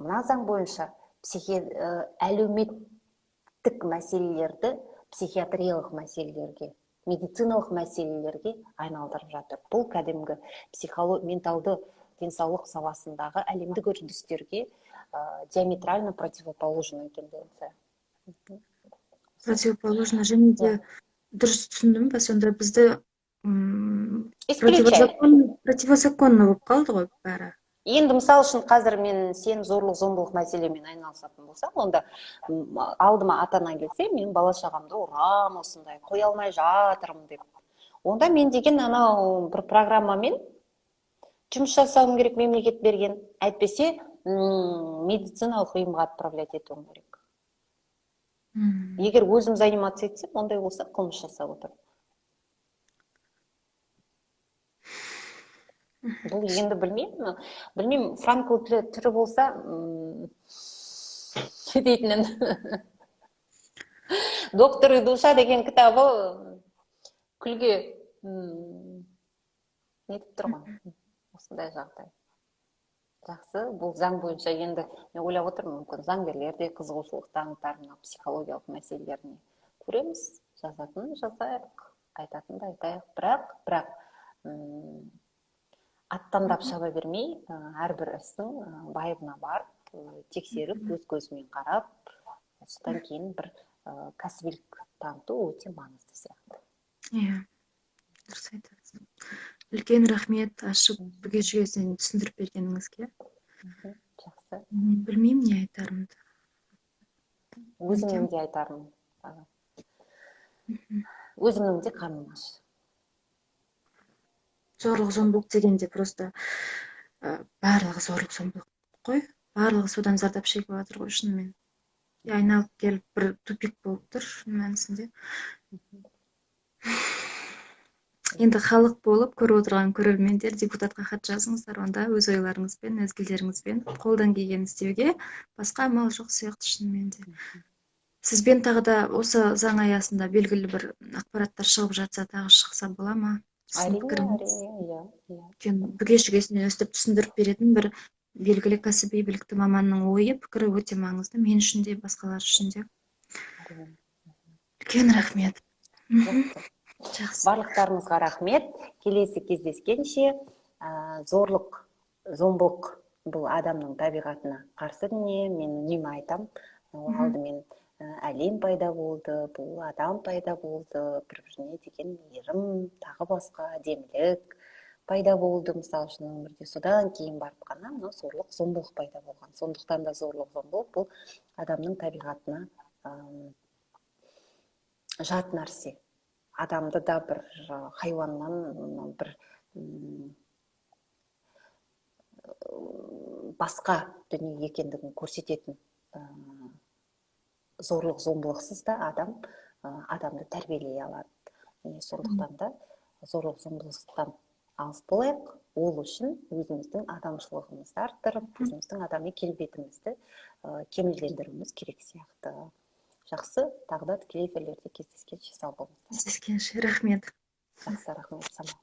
мына заң бойынша әлеуметтік мәселелерді психиатриялық мәселелерге, медициналық мәселелерге айналдырып жатыр. Бұл кәдімгі менталды денсаулық саласындағы әлемдік үрдістерге диаметрально противоположная тенденция. Противоположно және де дұрыс түсіндім ба сонда, бізді Исключай. противозаконно болып қалды ғой бәрі? Енді, мысалы үшін, қазір мен сен зорлық зомбылық мәселемен айналысатын болсам, онда алдыма ата ана келсе, мен бала шағамды ұрам, осындай қоя алмай жатырмын деп, онда мен деген анау бір программамен жұмыс жасауым керек мемлекет берген, әйтпесе Медициналық ұйымға отправлять етуім керек. Егер өзім заниматься етсем, ондай болса, қылмыс жасап отырмын. Бұл енді білмеймін, Франкл тірі болса, не дейтінін. «Доктор и душа» деген кітабы күлге нетіп тұр ғой осындай жағдай. Жақсы, бұл заң бойынша енді мен ойлап отырмын, мүмкін, заңгерлер де қызығушылық танытар мына психологиялық мәселелеріне. Көреміз, жазатын жазайық, айтатынды айтайық, бірақ аттандап шаба бермей, әрбір істің байыбына барып, тексеріп, өз көзімен қарап, содан кейін бір кәсібилік таныту өте маңызды сияқты. Иә, дұрыс айтасыз. Үлкен рахмет ашып, бүге шүгесінен түсіндіріп бергеніңізге. Жақсы. Білмеймін не айтарымды. Өзімнің де айтарым, өзімнің де қарным аш. Зорлық зомбылық дегенде просто барлығы зорлық зомбылық қой, барлығы содан зардап шегіп жатыр ғой шынымен. И айналып келіп бір тупик болып тұр шын мәнісінде. Енді халық болып көріп отырған көрермендер, депутатқа хат жазыңыздар, онда өз ойларыңызбен, мезгілдеріңізбен қолдан келгенін істеуге басқа амал жоқ сияқты шынымен де. Сізбен тағы да осы заң аясында белгілі бір ақпараттар шығып жатса, тағы шықса бола ма? Сіздің Әрине. пікіріңіз? Әрине, иә. Өйткені бүге шүгесінен өстіп түсіндіріп беретін бір белгілі кәсіби білікті маманның ойы, пікірі өте маңызды мен үшін де, басқалар үшін де. Әрине. Үлкен рахмет. Жақсы. Жақсы. Барлықтарыңызға рахмет. Келесі кездескенше. Зорлық зомбылық бұл адамның табиғатына қарсы дүние. Мен үнемі айтам, ол алдымен әлем пайда болды, бұл адам пайда болды, бір біріне деген мейірім, тағы басқа әдемілік пайда болды, мысалы үшін, өмірде. Содан кейін барып қана мынау зорлық зомбылық пайда болған. Сондықтан да зорлық зомбылық бұл адамның табиғатына жат нәрсе. Адамды да бір хайуаннан бір басқа дүние екендігін көрсететін. Зорлық зомбылықсыз да адам адамды тәрбиелей алады. Міне, сондықтан да зорлық зомбылықтан алыс болайық. Ол үшін өзіміздің адамшылығымызды арттырып, өзіміздің адами келбетімізді кемелдендіруіміз керек сияқты. Жақсы, тағы да тікелей эфирлерде кездескенше, сау болыңыздар. Кездескенше, рахмет. Жақсы, рахмет, Самал.